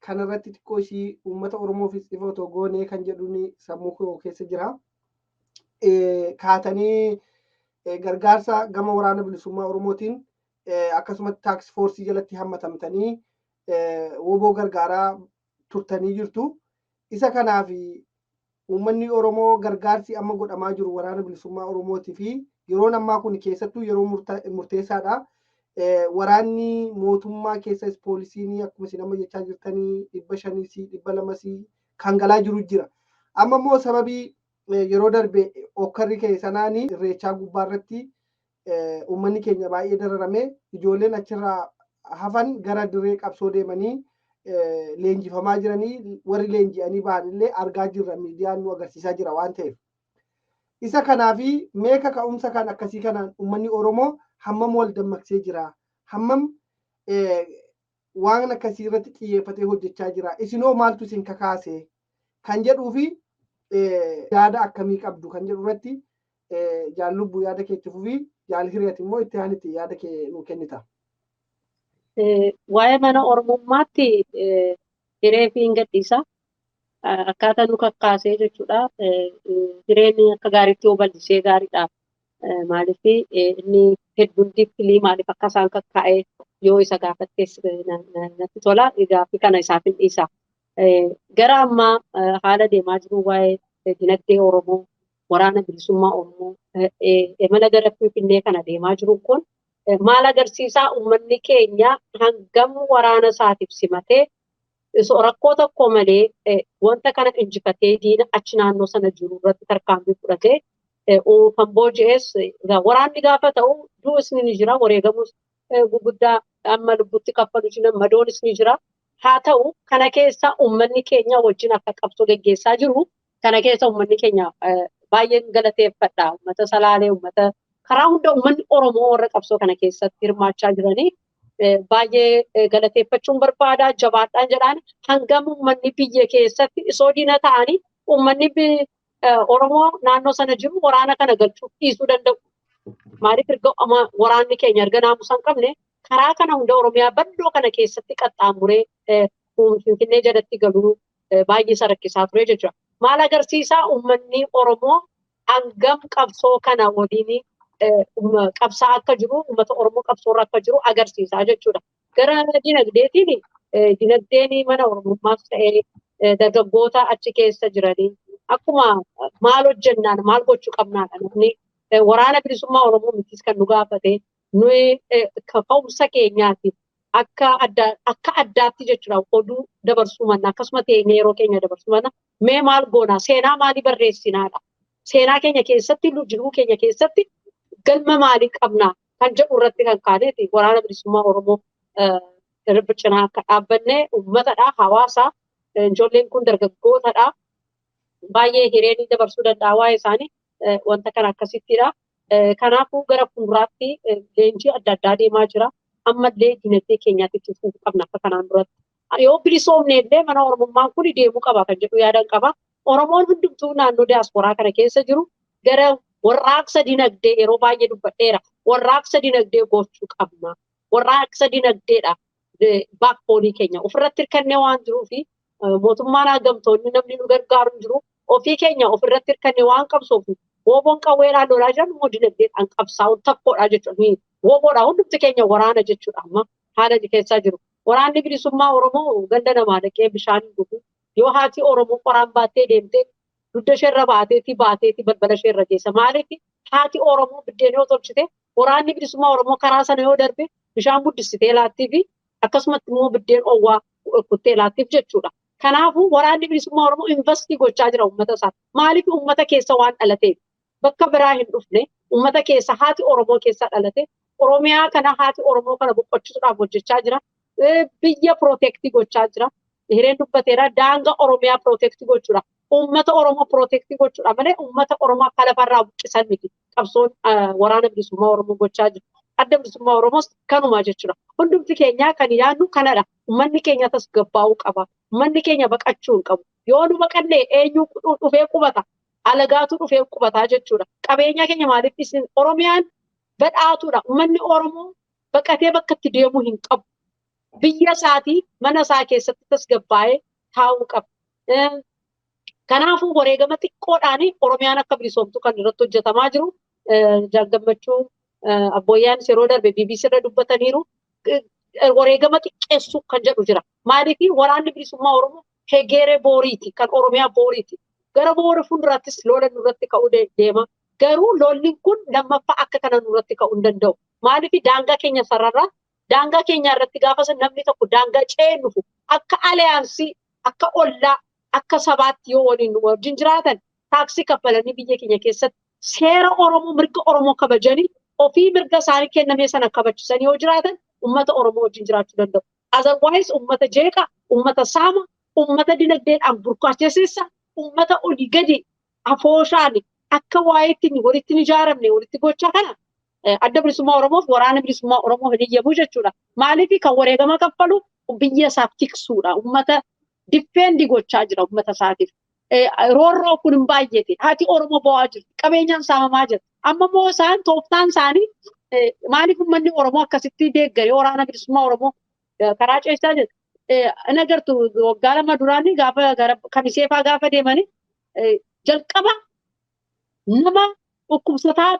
kanarratti xiqqoo ishii uummata Oromoofis ifa otoo goonee kan jedhuun sammuu koo keessa jira. Kaatanii gargaarsa gama Waraana Bilisummaa Oromootiin akkasumatti task force jalatti hammatamtanii WBO gargaaraa turtanii jirtu. Isa kanaaf uummanni Oromoo gargaarsi amma godhamaa jiru Waraana Bilisummaa Oromootii fi yeroon ammaa kun keessattuu yeroo murteessaadha. Waraanni mootummaa keessas poolisiin akkuma isin amma jechaa jirtanii 500s 200s kan galaa jiru jira. Amma immoo sababii yeroo darbe okkarri ka'e sanaan Irreechaa gubbaa irratti uummanni keenya baay'ee dararame, ijoolleen achirraa hafan gara dirree qabsoo deemanii leenjifamaa jiranii, warri leenji'anii ba'an illee argaa jirra, miidiyaan nu agarsiisaa jira waan ta'eef. Isa kanaafi meeka ka'umsa kan akkasii kanaan uummanni Oromoo hammam wal dammaqsee jira? Hammam waan akkasii irratti xiyyeeffatee hojjechaa jira? Isinoo maaltu isin kakaase kan jedhuu fi yaada akkamii qabdu kan jedhu irratti, Jaal Lubbuu, yaada kee itti fufii, Jaal Hiriyaati immoo itti aanitti yaada kee nuu kennita. Waa'ee mana Oromummaatti Hiree fi hin gadhiisa. Akkaataa nu kakkaasee jechuudha. Hireen akka gaariitti yoo bal'isee gaariidha. Maaliif inni hedduun deeply maaliif akka isaan kakkaa'ee yoo isa gaafattees natti tola. Gaaffii kana isaaf hin dhiisa. Gara ammaa haala deemaa jiru waa'ee Dinagdee Oromoo, waraana bilisummaa Oromoo imala gara Finfinnee kana deemaa jiru kun maal agarsiisaa? Uummanni keenya hangam waraana isaatiif simatee rakkoo tokko malee wanta kana injifatee diina achi naannoo sana jiru irratti tarkaanfii fudhatee kan booji'es waraanni gaafa ta'u du'us ni jira, wareegamus guguddaa amma lubbutti kaffalu jira, madoonis ni jira. Haa ta'u, kana keessa uummanni keenya wajjin akka qabsoo geggeessaa jiru kana keessa uummanni keenya baay'een galateeffadha. Uummata Salaalee, uummata karaa hunda, uummanni Oromoo warra qabsoo kana keessatti hirmaachaa jiranii baay'ee galateeffachuun barbaada. Jabaadhaan jedhaan. Hangam uummanni biyya keessatti isoo diina ta'anii uummanni Oromoo naannoo sana jiru waraana kana galchuuf dhiisuu danda'u. Maaliif erga waraanni keenya erga naamusa hin qabne karaa kana hunda Oromiyaa bal'oo kana keessatti qaxxaamuree Finfinnee jalatti galuu baay'ee isa rakkisaa ture jechuudha. Maal agarsiisaa? Uummanni Oromoo hangam qabsoo kana waliin qabsaa akka jiru, uummata Oromoo qabsoorra akka jiru agarsiisaa jechuudha. Gara dinagdeetiin, dinagdeen mana Oromummaas ta'ee dargaggoota achi keessa jiranii akkuma maal hojjennaan, maal gochuu qabnaadha. Namni waraana bilisummaa Oromoo mitis kan nu gaafate, nuyi ka'umsa keenyaati akka akka addaatti jechuudha. Oduu dabarsuu manna, akkasuma teenyee yeroo keenya dabarsuu manna, mee maal goonaa, seenaa maalii barreessinaadha, seenaa keenya keessatti, jiruu keenya keessatti galma maalii qabnaa kan jedhu irratti kan kaaneeti waraana bilisummaa Oromoo irra cinaa akka dhaabbanne. Uummatadha, hawaasa, ijoolleen kun dargaggootadha, baay'ee hireen dabarsuu danda'a waa'ee isaanii wanta kana akkasittidha. Kanaafuu gara fuulduraatti leenjii adda addaa deemaa jira. Ammallee dinagdee keenyaatti itti fufuu qabna akka kanaan duratti. Yoo bilisoomne illee mana Oromummaan kun deemuu qaba kan jedhu yaadan qaba. Oromoon hundumtuu naannoo diyaasporaa kana keessa jiru gara warraaqsa dinagdee, yeroo baay'ee dubbadheera. Warraaqsa dinagdee gochuu qabna. Warraaqsa dinagdeedha. Backbone keenya ofirratti hirkannee waan jiruufi mootummaan hagamtoonni namni nu gargaaru hin jiru. Ofii keenya ofirratti hirkannee waan qabsoof WBOn qawweedhaan lolaa jiran immoo dinagdeedhaan qabsaa'uun takkoodha jechuudha. WBOdha, hundumti keenya waraana jechuudha amma haala keessaa jiru. Waraanni bilisummaa Oromoo ganda namaa dhaqee bishaan dhugu. Yoo haati Oromoo qoraan baattee deemtee dugda isheerra baateeti baateeti balbala isheerra geessa. Maaliif? Haati Oromoo biddeen yoo tolchite, waraanni bilisummaa Oromoo karaa sana yoo darbe bishaan guddistee laattii fi akkasumatti immoo biddeen oowwaa kuttee laattiif jechuudha. Kanaafuu waraanni bilisummaa Oromoo invest gochaa jira uummata isaa. Maaliif? Uummata keessa waan dhalateef. Bakka biraa hin dhufne, uummata keessa, haati Oromoo keessa dhalate. Oromiyaa kana, haati Oromoo kana boqochisuudhaaf hojjechaa jira. Biyya protect gochaa jira. Hireen dubbateera, daangaa Oromiyaa protect gochuudha. Uummata Oromoo protect gochuudha malee uummata Oromoo akka lafarraa buqqisan miti. Qabsoon waraana bilisummaa Oromoo gochaa jiru. Adda bilisummaa Oromoos kanuma jechuudha. Hundumti keenya kan yaadnu kanadha. Uummanni keenya tasgabbaa'uu qaba. Uummanni keenya baqachuu hin qabu. Yoo nu baqanne eenyu dhufee qubata? Alagaatu dhufee qubataa jechuudha. Qabeenya keenya maaliif isin? Oromiyaan badhaatuudha. Uummanni Oromoo baqatee bakka itti deemuu hin qabu. Biyya isaatii, mana isaa keessatti tasgabbaa'ee taa'uu qaba. Kanaafuu wareegama xiqqoodhaan Oromiyaan akka bilisoomtu kan irratti hojjetamaa jiru. Gammachuu Abbooyyaanis yeroo darbe BBC irra dubbataniiru. Wareegama xiqqeessuu kan jedhu jira. Maaliif? Waraanni bilisummaa Oromoo hegeree booriiti, kan Oromiyaa booriiti. Gara boora fuuldurattis lola nurratti ka'uu deema. Garuu lolli kun lammaffaa akka kana nurratti ka'uu hin danda'u. Maaliif? Daangaa keenya sararraa, daangaa keenya irratti gaafa namni tokko daangaa ce'ee dhufu, akka alliance, akka ollaa, akka sabaatti yoo waliin wajjin jiraatan, taaksii kaffalanii, biyya keenya keessatti seera Oromoo, mirga Oromoo kabajanii, ofii mirga isaanii kenname sana kabachisanii yoo jiraatan uummata Oromoo wajjin jiraachuu danda'u. Otherwise uummata jeeqa, uummata saama, uummata dinagdeedhaan burkaacheessa, uummata olii gadi afooshaan akka waa'ee ittiin walitti hin ijaaramne walitti gochaa kana adda bilisummaa Oromoof waraana bilisummaa Oromoo hin iyyamu jechuudha. Maaliif? Kan wareegama kaffalu biyya isaaf tiksuudha. Uummata defend gochaa jira uummata isaatiif. Roorroo kun hin baay'ate. Haati Oromoo bo'aa jirti. Qabeenyaan saamamaa jira. Amma immoo isaan tooftaan isaanii maaliif uummanni Oromoo akkasitti deeggaree waraana bilisummaa Oromoo karaa ceesisaa jira? In agartu, waggaa 2 duraanii gaafa gara kamiseefaa gaafa deemanii jalqaba nama dhukkubsataa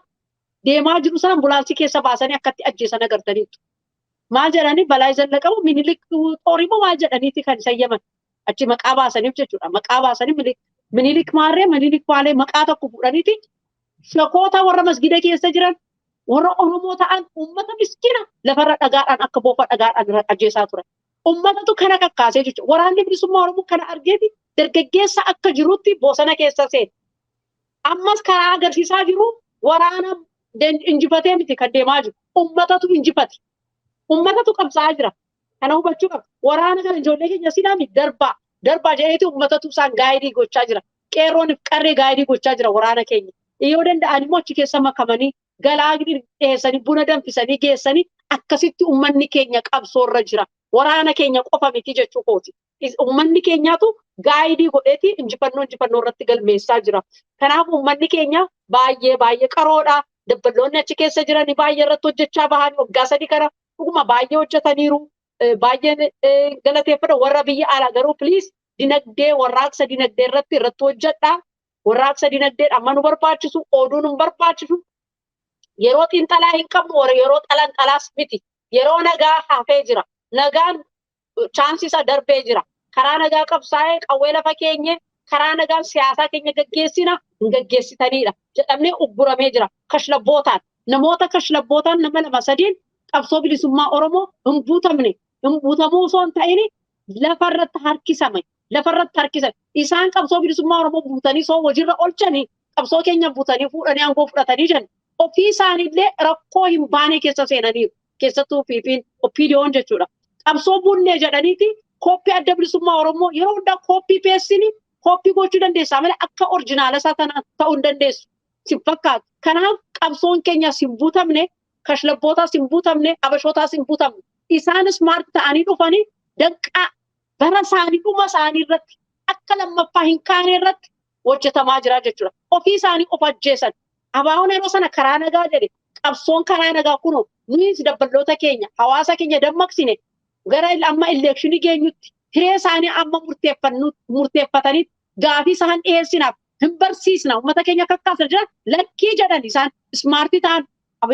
deemaa jiru sana ambulaansii keessa baasanii akkatti ajjeesan agartaniitu. Maal jedhanii? Balaa Zallaqamu Minilik xoorimoo maal jedhaniiti kan isa yaman achi maqaa baasaniif jechuudha. Maqaa baasanii Minilik Minilik maarree Minilik waalee maqaa tokko fudhaniiti shakoota warra masgida keessa jiran warra Oromoo ta'an uummata miskiina lafarra dhagaadhaan akka boofa dhagaadhaan irra ajjeesaa ture. Uummatatu kana kakkaasee jechuudha. Waraanni bilisummaa Oromoo kana argeeti dargaggeessa akka jirutti bosona keessa seene. Ammas karaa agarsiisaa jiru waraana injifatee miti kan deemaa jiru. Uummatatu injifate. Uummatatu qabsaa'aa jira. Kana hubachuu qaba. Waraana kana ijoollee keenya silaami darbaa darbaa jedheeti uummatatu isaan guide gochaa jira. Qeerroon qarree guide gochaa jira waraana keenya. Yoo danda'an immoo achi keessa makamanii galaa dhiyeessanii buna danfisanii geessanii akkasitti uummanni keenya qabsoorra jira. Waraana keenya qofa miti jechuu kooti. Uummanni keenyaatu guide godheeti injifannoo injifannoo irratti galmeessaa jira. Kanaaf uummanni keenya baay'ee baay'ee qaroodha. Dabballoonni achi keessa jiran baay'ee irratti hojjechaa bahan waggaa 3 kana dhuguma baay'ee hojjetaniiru. Baay'ee galateeffadha warra biyya alaa garuu please dinagdee warraaqsa dinagdee irratti irratti hojjedha. Warraaqsa dinagdee amma nu barbaachisu, oduu nu barbaachisu. Yeroo xiinxalaa hin qabnu, yeroo xalan xalaas miti. Yeroo nagaa hafee jira. Nagaan chance isa darbee jira. Karaa nagaa qabsaa'ee qawwee lafa keenye karaa nagaan siyaasaa keenya gaggeessina hin gaggeessitanidha jedhamnee ugguramee jira. Kashlabbootaan namoota kashlabbootaan nama lama sadiin qabsoo bilisummaa Oromoo hin buutamne, hin buutamuu osoo hin ta'in lafarratti harkisame, lafarratti harkisame. Isaan qabsoo bilisummaa Oromoo buutanii soo hojiirra oolchanii qabsoo keenya buutanii fuudhanii aangoo fudhatanii jiran ofii isaaniillee rakkoo hin baane keessa seenaniiru. Keessattuu PP'n OPDO'n jechuudha. Qabsoo bunnee jedhaniiti copy Adda Bilisummaa Oromoo yeroo hundaa copy paste copy gochuu dandeessaa malee akka original isaa tana ta'uu hin dandeessu. Si fakkaatu. Kanaaf qabsoon keenyas hin buutamne, kashlabbootaas hin buutamne, abashootaas hin buutamne. Isaan smart ta'anii dhufanii danqaa bara isaanii dhuma isaanii irratti akka lammaffaa hin kaane irratti hojjetamaa jira jechuudha. Ofii isaanii of ajjeesan. Abaawoon yeroo sana karaa nagaa jedhe, qabsoon karaa nagaa kunoo nuyis dabballoota keenya hawaasa keenya dammaqsine gara amma election geenyutti hiree isaanii amma murteeffatanitti gaafii isaan dhiyeessinaaf hin barsiisna, uummata keenya kakkaasna jira lakkii jedhan. Isaan smart ta'an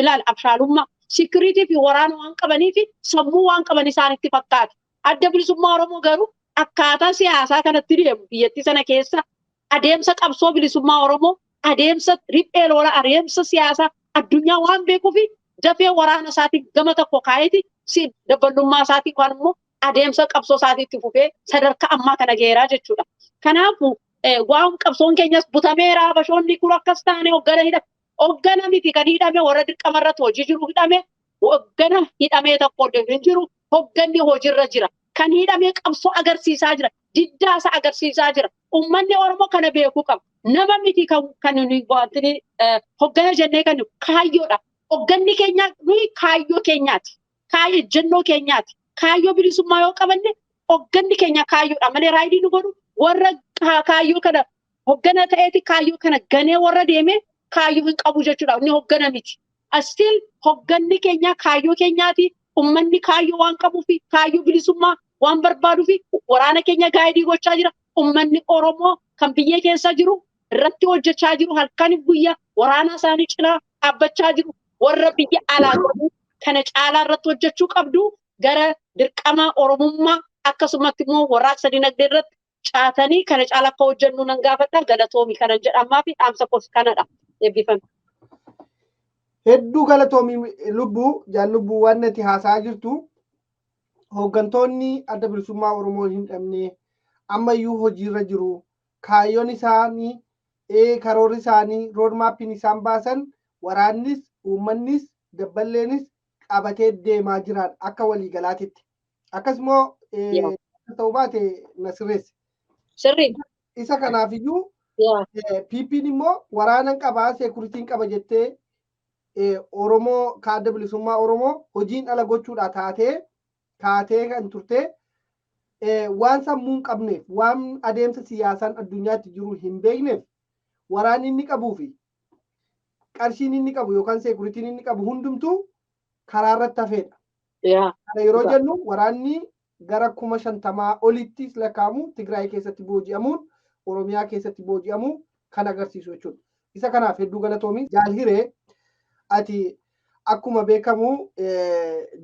ilaal abshaalummaa security fi waraana waan qabanii fi sammuu waan qaban isaanitti fakkaata. Adda Bilisummaa Oromoo garuu akkaataa siyaasaa kanatti deemu biyyattii sana keessa adeemsa qabsoo bilisummaa Oromoo, adeemsa riphee lolaa, adeemsa siyaasaa addunyaa waan beekuufi dafee waraana isaatiin gama tokko kaa'eeti si dabballummaa isaatiin waan immoo adeemsa qabsoo isaatiitti fufee sadarkaa ammaa kana geeraa jechuudha. Kanaafuu waan qabsoon keenyas butameera, abashoonni kun akkas taane hoggana hidhame. Hoggana miti kan hidhame, warra dirqama irratti hojii jiru hidhame. Hoggana hidhamee tokko hin jiru, hogganni hojiirra jira. Kan hidhamee qabsoo agarsiisaa jira. Diddaa isaa agarsiisaa jira. Uummanni Oromoo kana beekuu qaba. Nama miti kan nuyi wanti hoggana jennee kan kaayyoodha. Hogganni keenya nuyi kaayyoo keenyaati. Kaayyoo ejjennoo keenyaati. Kaayyoo bilisummaa yoo qabanne hogganni keenya kaayyoodha malee raayidii nu godhu warra kaayyoo kana hoggana ta'eeti kaayyoo kana ganee warra deemee kaayyoo hin qabu jechuudha. Inni hoggana miti. Still hogganni keenya kaayyoo keenyaati. Uummanni kaayyoo waan qabuufi kaayyoo bilisummaa waan barbaaduufi waraana keenya guide gochaa jira. Uummanni Oromoo kan biyya keessa jiru irratti hojjechaa jiru, halkaniif guyyaa waraana isaanii cinaa dhaabbachaa jiru. Warra biyya alaa garuu kana caalaa irratti hojjechuu qabdu, gara dirqama Oromummaa akkasumatti immoo warraaqsa dinagdee irratti caatanii kana caalaa akka hojjennu nan gaafadha. Galatoomi kanan jedhamaa fi dhaamsa koos kanadha. Eebbifame. Hedduu galatoomi lubbuu jaallubbuu. Waan natti haasa'aa jirtu hooggantoonni Adda Bilisummaa Oromoo hin dhabne, ammayyuu hojiirra jiru. Kaayyoon isaanii, karoorri isaanii, roadmapiin isaan baasan waraannis, uummannis, dabballeenis qabatee deemaa jiran akka waliigalaatitti. Akkasumoo ta'uu baate na sirreessi. Sirrii. Isa kanaafiyyuu PP'n immoo waraanan qabaa, securityn qaba jettee Oromoo ka Adda Bilisummaa Oromoo hojiin ala gochuudha taatee kaatee kan turte waan sammuu hin qabneef, waan adeemsa siyaasaan addunyaatti jiru hin beekneef, waraanni inni qabuu fi qarshiin inni qabu yookaan securityn inni qabu hundumtuu karaa irratti hafeedha. Kana yeroo jennu waraanni gara 50,000 olitti lakkaa'amu Tigraay keessatti booji'amuun, Oromiyaa keessatti booji'amuu kan agarsiisu jechuudha. Isa kanaaf hedduu galatoomi. Jaalhiree, ati akkuma beekamu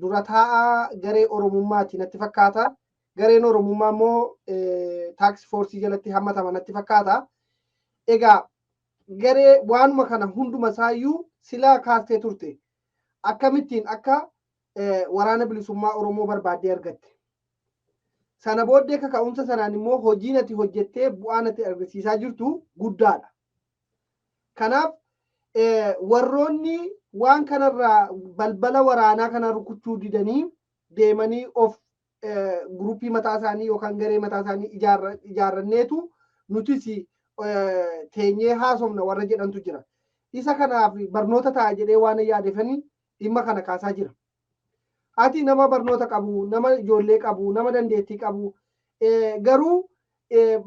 dura taa'aa garee Oromummaati natti fakkaata. Gareen Oromummaa immoo task force jalatti hammatama natti fakkaata. Egaa garee waanuma kana hunduma isaayyuu silaa kaastee turte akkamittiin akka waraana bilisummaa Oromoo barbaaddee argatte. Sana booddee kaka'umsa sanaan immoo hojiin ati hojjettee bu'aan ati argisiisaa jirtu guddaadha. Kanaaf warroonni waan kanarraa balbala waraanaa kana rukuchuu didanii deemanii of guruppii mataa isaanii yookaan garee mataa isaanii ijaarranneetu nutis teenyee haasofna warra jedhantu jira. Isa kanaaf barnoota ta'a jedhee waan yaadefanii dhimma kana kaasaa jira. Ati nama barnoota qabu, nama ijoollee qabu, nama dandeettii qabu, garuu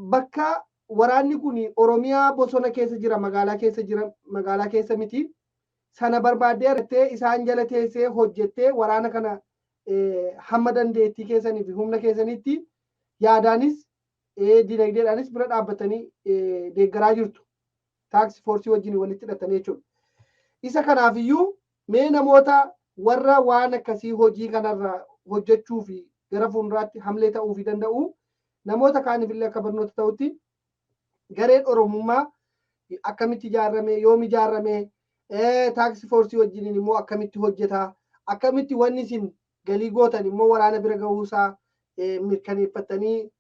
bakka waraanni kun Oromiyaa bosona keessa jira, magaalaa keessa jira, magaalaa keessa miti. Sana barbaaddee argattee isaan jala teessee hojjettee waraana kana hamma dandeettii keessanii fi humna keessanitti yaadaanis dinagdeedhaanis bira dhaabbatanii deeggaraa jirtu. Task force wajjin walitti hidhatanii jechuudha. Isa kanaafiyyuu mee namoota warra waan akkasii hojii kanarra hojjechuu fi gara fuulduraatti hamlee ta'uu fi danda'u namoota kaaniif illee akka barnoota ta'utti gareen Oromummaa akkamitti ijaarame, yoom ijaarame, task force wajjiniin immoo akkamitti hojjeta, akkamitti wanni isin galii gootan immoo waraana bira gahuusaa mirkaneeffattanii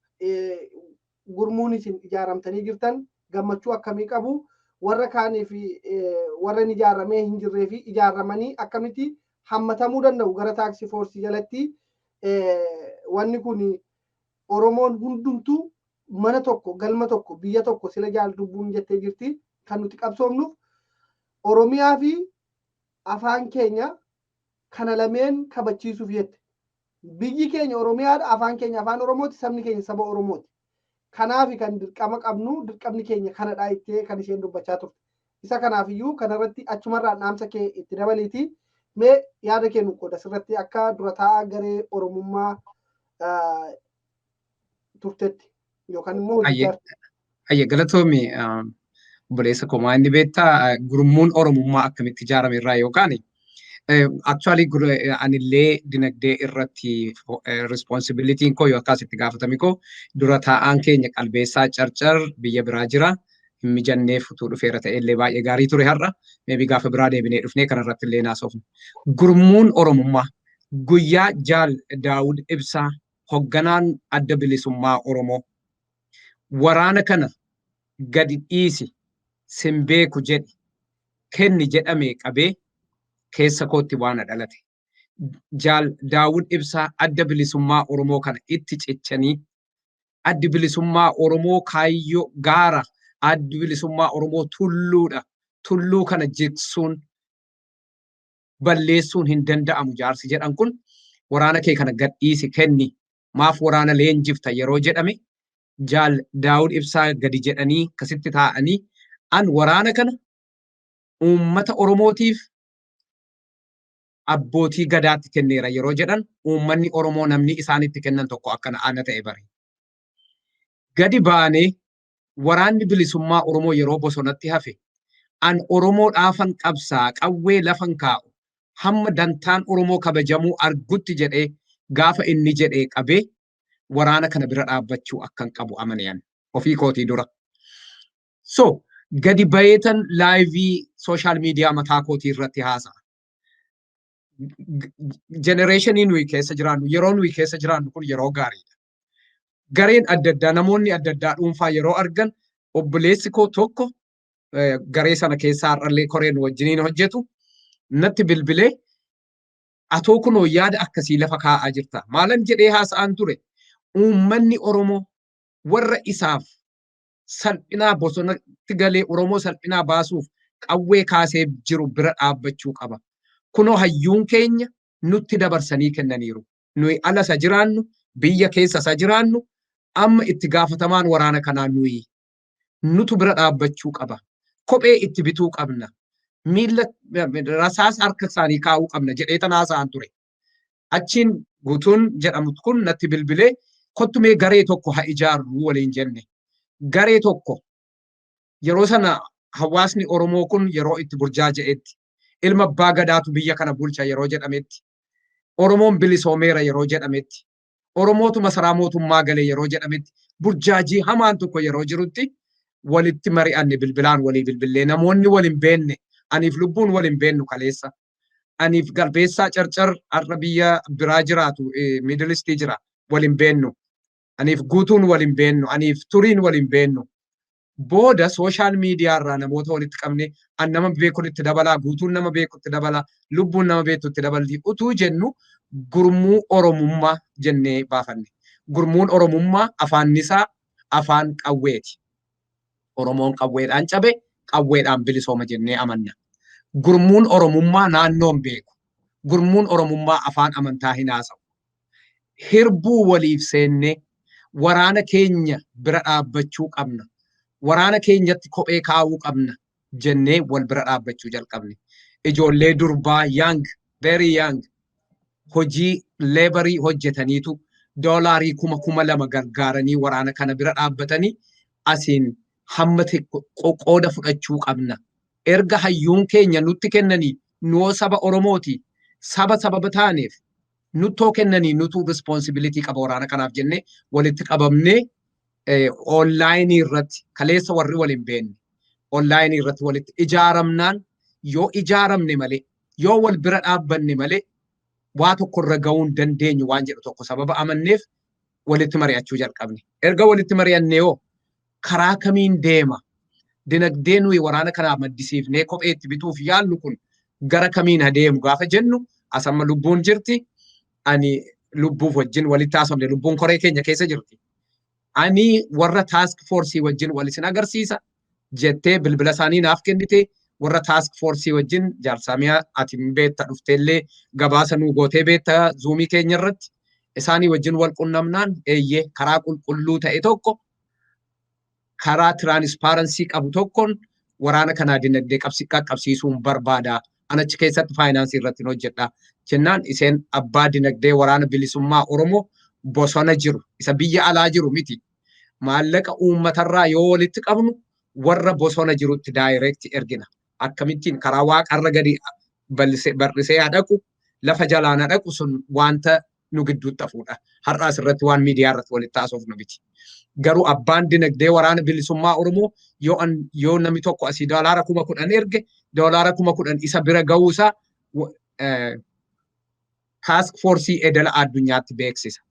gurmuun isin ijaaramtanii jirtan gammachuu akkamii qabu, warra kaanii fi warra hin ijaaramee hin jirree fi ijaaramanii akkamitti hammatamuu danda'u gara task force jalatti. Wanni kun Oromoon hundumtuu mana tokko, galma tokko, biyya tokko sila jaal dubbuun jettee jirti, kan nuti qabsoomnuuf Oromiyaa fi afaan keenya kana lameen kabachiisuuf jette. Biyyi keenya Oromiyaadha, afaan keenya afaan Oromooti, sabni keenya saba Oromooti. Kanaaf kan dirqama qabnu, dirqamni keenya kanadha jettee kan isheen dubbachaa turte. Isa kanaafiyyuu kanarratti achumarraan dhaamsa kee itti dabaliiti. Mee yaada kee nu qooda asirratti akka dura taa'aa garee Oromummaa turtetti yookaan immoo hojjechaa. Ayye, galatoomi obboleessa koo. Inni beektaa gurmuun Oromummaa akkamitti ijaarame irraa yookaan actually anillee dinagdee irratti responsibilityn koo yookaas itti gaafatami koo dura taa'aan keenya Qalbeessaa Carcar biyya biraa jira. Hin mijanneef utuu dhufeera ta'e illee baay'ee gaarii ture har'a. Maybe gaafa biraa deebinee dhufnee kanarratti illee naasofna. Gurmuun Oromummaa guyyaa Jaal Daawud Ibsaa, hogganaan Adda Bilisummaa Oromoo, waraana kana gadi dhiisi, sin beeku jedhi, kenni jedhame qabee keessa kootti waan dhalate. Jaal Daawud Ibsaa Adda Bilisummaa Oromoo kana itti cichanii, addi bilisummaa Oromoo kaayyoo gaara, addi bilisummaa Oromoo tulluudha. Tulluu kana jigsuun balleessuun hin danda'amu jaarsi jedhan kun, waraana kee kana gadhiisi, kenni, maaf waraana leenjifta yeroo jedhame, Jaal Daawud Ibsaa gadi jedhanii akkasitti taa'anii, an waraana kana uummata Oromootiif abbootii gadaatti kenneera yeroo jedhan, uummanni Oromoo namni isaanitti kennan tokko akkana ana ta'e bare. Gadi baanee waraanni bilisummaa Oromoo yeroo bosonatti hafe, an Oromoodhaafan qabsaa, qawwee lafan kaa'u hamma dantaan Oromoo kabajamuu argutti jedhee gaafa inni jedhee qabee waraana kana bira dhaabbachuu akkan qabu amanean ofii kootii dura. So gadi bayeetan live social media mataa kootii irratti haasa'a. Generation nuyi keessa jiraannu, yeroo nuyi keessa jiraannu kun yeroo gaariidha. Gareen adda addaa, namoonni adda addaa dhuunfaa yeroo argan, obboleessi koo tokko garee sana keessaa har'allee koreen wajjiniin hojjetu natti bilbilee, atoo kunoo yaada akkasii lafa kaa'aa jirta. Maalan jedhee haasa'aan ture? Uummanni Oromoo warra isaaf salphinaa bosonatti galee Oromoo salphinaa baasuuf qawwee kaasee jiru bira dhaabbachuu qaba. Kunoo hayyuun keenya nutti dabarsanii kennaniiru. Nuyi ala isa jiraannu, biyya keessa isa jiraannu, amma itti gaafatamaan waraana kanaa nuyi. Nutu bira dhaabbachuu qaba. Kophee itti bituu qabna. Miilla rasaasa harka isaanii kaa'uu qabna jedhee tan haasa'an ture. Achiin guutuun jedhamu kun natti bilbilee, kottu mee garee tokko haa ijaarru waliin jenne. Garee tokko yeroo sana hawaasni Oromoo kun yeroo itti burjaaja'etti, ilma abbaa gadaatu biyya kana bulcha yeroo jedhametti, Oromoon bilisoomeera yeroo jedhametti, Oromootu masaraa mootummaa gale yeroo jedhametti, burjaajii hamaan tokko yeroo jirutti. Walitti mari'anne, bilbilaan walii bilbillee, namoonni wal hin beenne, aniif Lubbuun wal hin beennu kaleessa. Aniif Galbeessaa Carcar har'a biyya biraa jiraatu, Middle East jira, wal hin beennu. Aniif Guutuun wal hin beennu. Aniif Turiin wal hin beennu. Booda social media irraa namoota walitti qabne, an nama beekuun itti dabalaa, Guutuun nama beeku itti dabalaa, Lubbuun nama beektu itti dabalti utuu jennu, Gurmuu Oromummaa jennee baafanne. Gurmuun Oromummaa afaannisaa afaan qawweeti. Oromoon qawweedhaan cabe, qawweedhaan bilisooma jennee amanna. Gurmuun Oromummaa naannoon beeku. Gurmuun Oromummaa afaan amantaa hin haasa'u. Hirbuu waliif seennee waraana keenya bira dhaabbachuu qabna. Waraana keenyatti kophee kaa'uu qabna jennee wal bira dhaabbachuu jalqabne. Ijoollee durbaa young, very young, hojii laborii hojjetaniitu doolaarii 2000 gargaaranii waraana kana bira dhaabbatanii asiin hamma qooda fudhachuu qabna. Erga hayyuun keenya nutti kennanii, nuoo saba Oromooti. Saba sababa taaneef nuttoo kennanii, nutu responsibility qaba waraana kanaaf jennee walitti qabamnee, onlineii irratti kaleessa warri wal hin beekne onlineii irratti walitti ijaaramnaan, yoo ijaaramne malee, yoo wal bira dhaabbanne malee waa tokko irra gahuu hin dandeenyu waan jedhu tokko sababa amanneef walitti mari'achuu jalqabne. Erga walitti mari'annee hoo karaa kamiin deema? Dinagdee nuyi waraana kanaaf maddisiifnee kophee itti bituuf yaallu kun gara kamiin adeemu gaafa jennu, asamma Lubbuun jirti. Ani Lubbuuf wajjin walitti haasofne, Lubbuun koree keenya keessa jirti. Ani warra task force wajjin wal isin agarsiisa jettee bilbila isaanii naaf kennite. Warra task force wajjin, jaarsaamiyaa, ati hin beekta, dhufteellee gabaasa nuu gootee beekta Zoomii keenya irratti, isaanii wajjin wal qunnamnaan, eeyyee, karaa qulqulluu ta'e tokko, karaa transparency qabu tokkoon waraana kanaa dinagdee qaqqabsiisuun barbaada. Anachi keessatti financeii irratti hojjedha. Jennaan isheen abbaa dinagdee waraana bilisummaa Oromoo bosona jiru, isa biyya alaa jiru miti. Maallaqa uummatarraa yoo walitti qabnu warra bosona jirutti direct ergina. Akkamittiin karaa waaqarra gadi barrisee haa dhaqu, lafa jalaan haa dhaqu, sun wanta nu gidduutti hafuudha. Har'a asirratti waan miidiyaa irratti walitti haasofnu miti. Garuu abbaan dinagdee waraana bilisummaa Oromoo yoo namni tokko asii doolaara 10,000 erge, doolaara 10,000 isa bira ga'uusaa task forceii edela addunyaatti beeksisa.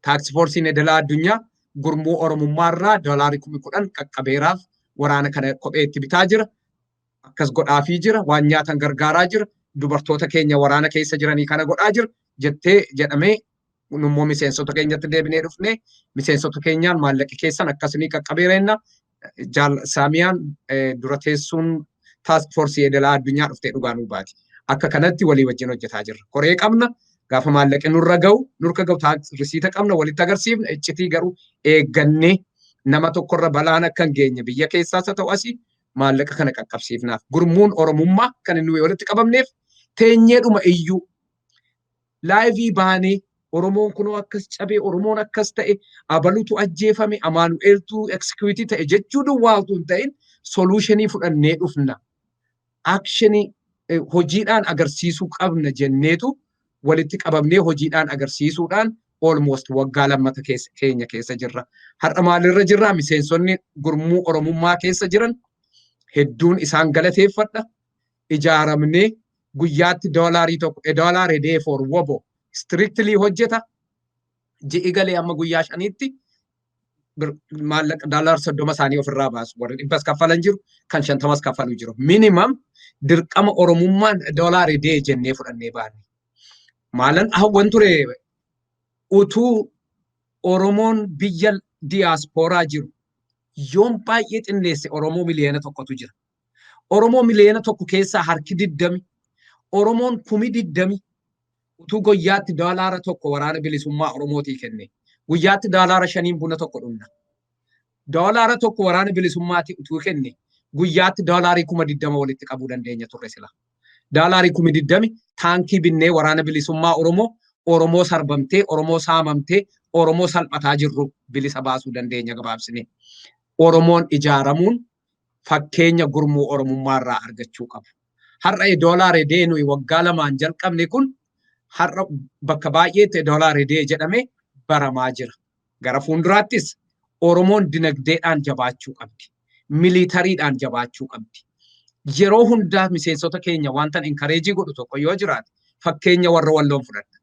Task forceiin edela addunyaa Gurmuu Oromummaa irraa doolaarri 10,000 qaqqabeeraaf, waraana kana kophee itti bitaa jira. Akkas godhaafii jira, waan nyaatan gargaaraa jira, dubartoota keenya waraana keessa jiranii kana godhaa jira jettee jedhamee, nummoo miseensota keenyatti deebinee dhufnee miseensota keenyaan maallaqi keessan akkasinii qaqqabeera jenna. Jaal Saamiyaan dura teessuun task forceii edelaa addunyaa dhuftee dhugaa nuu baati. Akka kanatti walii wajjin hojjetaa jirra. Koree qabna, gaafa maallaqi nurra ga'u, nurka ga'u risiita qabna, walitti agarsiifna. Iccitii garuu eeggannee, nama tokkorra balaan akka hin geenye, biyya keessaas haa ta'u asii, maallaqa kana qaqqabsiifnaaf. Gurmuun Oromummaa kan inni walitti qabamneef teenyeedhuma iyyuu liveii baanee Oromoon kunoo akkas cabee, Oromoon akkas ta'e, abalutu ajjeefame, Amaanu'eeltu execute ta'e jechuu duwwaa utuu hin ta'in, solutionii fudhannee dhufna. Actionii hojiidhaan agarsiisuu qabna jenneetu walitti qabamnee hojiidhaan agarsiisuudhaan almost waggaa lammata keenya keessa jirra. Har'a maalirra jirra? Miseensonni Gurmuu Oromummaa keessa jiran hedduun isaan galateeffadha. Ijaaramnee guyyaatti doolaarii 1, a dollar a day for WOBO, strictly hojjeta. Ji'i galee amma guyyaa 5tti maallaqa doolaara 30 isaanii ofirraa baasu. Warri 100s kaffalan jiru, kan 50s kaffalu jiru. Minimum dirqama Oromummaan dollar a day jennee fudhannee baane. Maalan hawwan ture? Utuu Oromoon biyya diyaaspooraa jiru, yoon baay'ee xinneesse Oromoo miliyoona 1tu jira. Oromoo miliyoona 1 keessaa harki 20, Oromoon 20,000 utuu guyyaatti doolaara 1 waraana bilisummaa Oromootii kenne, guyyaatti doolaara 5n buna tokko dhugna. Doolaara 1 waraana bilisummaatii utuu kenne, guyyaatti doolaarii 20,000 walitti qabuu dandeenya turre sila. Doolaarii 20,000 taankii binnee waraana bilisummaa Oromoo, Oromoo sarbamtee, Oromoo saamamtee, Oromoo salphataa jirru bilisa baasuu dandeenya gabaabsinee. Oromoon ijaaramuun fakkeenya Gurmuu Oromummaa irraa argachuu qabu. Har'a dollar a day nuyi waggaa 2n jalqabne kun har'a bakka baay'eetti dollar a day jedhamee baramaa jira. Gara fuulduraattis Oromoon dinagdeedhaan jabaachuu qabdi. Militariidhaan jabaachuu qabdi. Yeroo hundaa miseensota keenya wantan encourage godhu tokko yoo jiraate, fakkeenya warra Walloon fudhadha.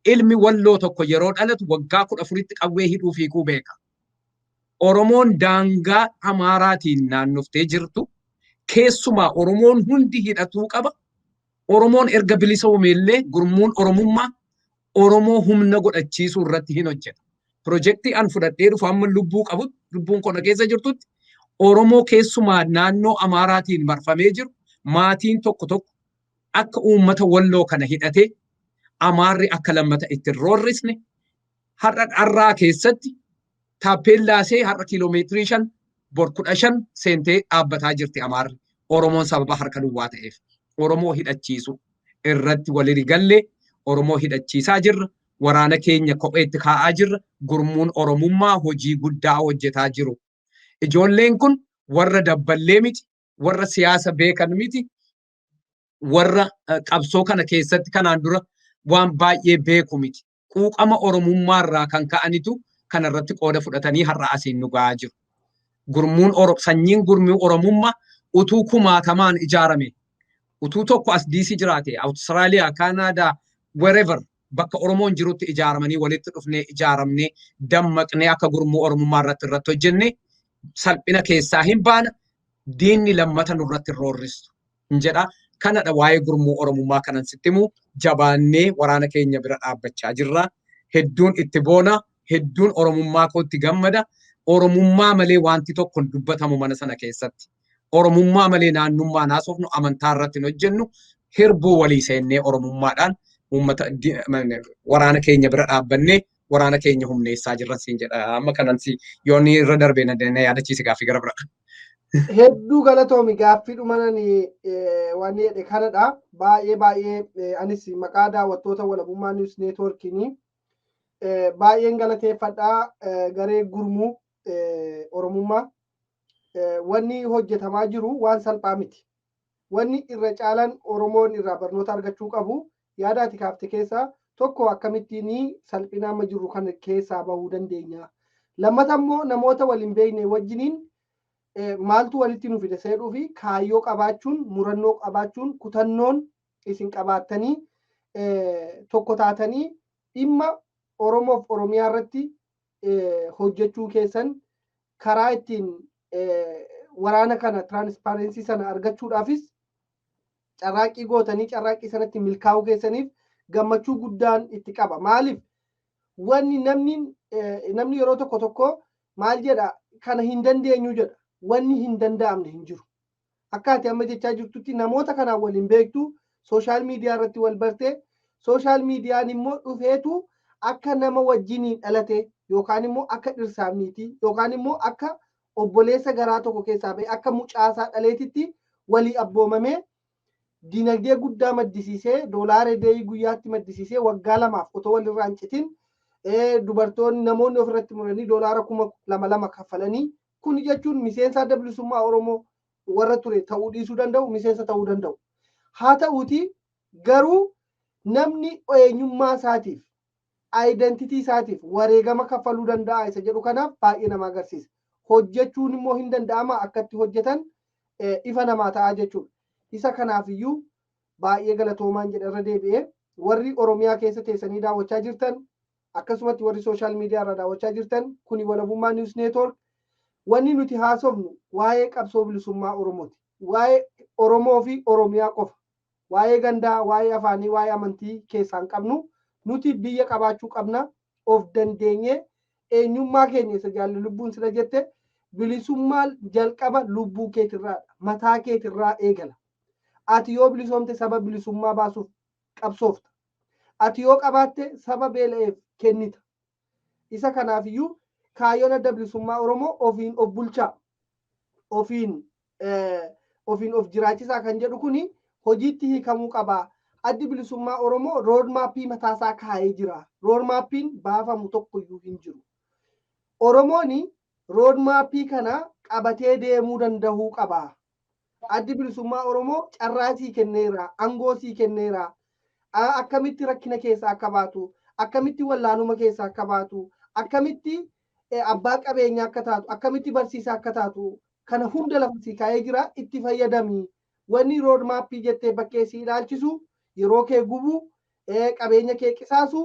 Ilmi Walloo tokko yeroo dhalatu waggaa 14tti qawwee hidhuu fiiguu beeka. Oromoon daangaa Amaaraatiin naannoftee jirtu, keessumaa Oromoon hundi hidhatuu qaba. Oromoon erga bilisa uumeellee gurmuun Oromummaa Oromoo humna godhachiisuu irratti hin hojjeta. Pirojektii an fudhadhee dhufu, amma lubbuu qabu, lubbuun kona keessa jirtutti, Oromoo keessumaa naannoo Amaaraatiin marfamee jiru, maatiin tokko tokko akka uummata Walloo kana hidhatee Amaarri akka lammata itti hin roorrisne. Har'a Dharraa keessatti taappeellaasee har'a kiiloomeetirii 5, bor 15 seentee dhaabbataa jirti Amaarri. Oromoon sababa harka duwwaa ta'eef Oromoo hidhachiisu irratti walii gallee Oromoo hidhachiisaa jirra. Waraana keenya kopheetti kaa'aa jirra. Gurmuun Oromummaa hojii guddaa hojjetaa jiru. Ijoolleen kun warra dabballee miti, warra siyaasa beekan miti, warra qabsoo kana keessatti kanaan dura waan baay'ee beeku miti. Quuqama Oromummaa irraa kan ka'anitu kanarratti qooda fudhatanii har'a asiin nu ga'aa jiru. Gurmuun sanyiin gurmuu Oromummaa utuu kumaatamaan ijaarame, utuu tokko as DC jiraate, Awustiraaliyaa, Kaanaadaa, wherever bakka Oromoon jirutti ijaaramanii, walitti dhufnee, ijaaramnee, dammaqnee, akka gurmuu Oromummaa irratti hojjenne, salphina keessaa hin baana, diinni lammata nurratti hin roorristu hin jedha. Kanadha waa'ee gurmuu Oromummaa kanan sitti himu. Jabaannee waraana keenya bira dhaabbachaa jirra. Hedduun itti boona, hedduun Oromummaa kootti gammada. Oromummaa malee wanti tokko hin dubbatamu mana sana keessatti. Oromummaa malee naannummaan haasofnu, amantaa irratti hin hojjennu. Hirbuu walii seennee Oromummaadhaan uummata waraana keenya bira dhaabbannee waraana keenya humneessaa jirra siin jedha. Amma kanan si yoonni irra darbee na yaadachiise gaaffii gara bira. Hedduu galatoomi. Gaaffii dhumanan waan jedhe kanadha. Baay'ee baay'ee anis maqaa daawwattoota Walabummaa News Networkiin baay'een galateeffadha garee gurmuu Oromummaa. Wanni hojjetamaa jiru waan salphaa miti. Wanni irra caalan Oromoon irraa barnoota argachuu qabu, yaada ati kaafte keessaa tokko, akkamittiin salphina amma jirru kana keessaa bahuu dandeenya. Lammata immoo namoota waliin beekne wajjiniin maaltu walitti nu fide seedhuu fi kaayyoo qabaachuun, murannoo qabaachuun, kutannoon isin qabaattanii tokko taatanii dhimma Oromoof Oromiyaa irratti hojjechuu keessan, karaa ittiin waraana kana transparency sana argachuudhaafis carraaqqii gootanii carraaqqii sanatti milkaa'uu keessaniif gammachuu guddaan itti qaba. Maaliif, wanni namni yeroo tokko tokko maal jedha, kana hin dandeenyu jedha. Wanni hin danda'amne hin jiru. Akka ati amma jechaa jirtutti namoota kanaan waliin beektu, social media irratti wal bartee, social mediaan immoo dhufeetu akka nama wajjiniin dhalate yookaan immoo akka dhirsaaf niitii yookaan immoo akka obboleessa garaa tokko keessaa ba'e, akka mucaasaa dhaleetitti walii abboomamee, dinagdee guddaa maddisiisee, doolaara deeyi guyyaatti maddisiisee, waggaa 2f otoo walirraa hin citin, dubartoonni namoonni ofirratti muranii doolaara 2000 kaffalanii. Kun jechuun miseensa Adda Bilisummaa Oromoo warra ture ta'uu dhiisuu danda'u, miseensa ta'uu danda'u. Haa ta'uuti garuu namni eenyummaa isaatiif, identity isaatiif wareegama kaffaluu danda'a isa jedhu kanaaf baay'ee nama agarsiisa. Hojjechuun immoo hin danda'ama, akkatti hojjetan ifa namaa ta'a jechuudha. Isa kanaaf iyyuu baay'ee galatoomaan jedha irra deebi'ee. Warri Oromiyaa keessa teessanii daawwachaa jirtan, akkasumatti warri social media irraa daawwachaa jirtan, kuni Walabummaa News Network. Wanni nuti haasofnu waa'ee qabsoo bilisummaa Oromooti. Waa'ee Oromoo fi Oromiyaa qofa. Waa'ee gandaa, waa'ee afaanii, waa'ee amantii keessaa hin qabnu. Nuti biyya qabaachuu qabna. Of dandeenyee eenyummaa keenya isa jaalli lubbuun sila jette, bilisummaan jalqaba lubbuu keetirraadha. Mataa keetirraa eegala. Ati yoo bilisoomte saba bilisummaa baasuuf qabsoofta. Ati yoo qabaatte saba beela'eef kennita. Isa kanaafiyyuu kaayyoon Adda Bilisummaa Oromoo ofiin of bulchaa, ofiin of jiraachisaa kan jedhu kuni hojiitti hiikamuu qaba. Addi Bilisummaa Oromoo roadmapii mataasaa kaa'ee jira. Roadmapiin baafamu tokkoyyuu hin jiru. Oromoon roadmapii kana qabatee deemuu danda'uu qaba. Addi Bilisummaa Oromoo carraa sii kenneera, aangoo sii kenneera. Akkamitti rakkina keessaa akka baatu, akkamitti wallaaluma keessaa akka baatu, akkamitti abbaa qabeenyaa akka taatu, akkamitti barsiisaa akka taatu. Kana hunda lafa si kaa'ee jira, itti fayyadami. Wanni road map jettee bakkee si ilaalchisu, yeroo kee gubu, qabeenya kee qisaasu,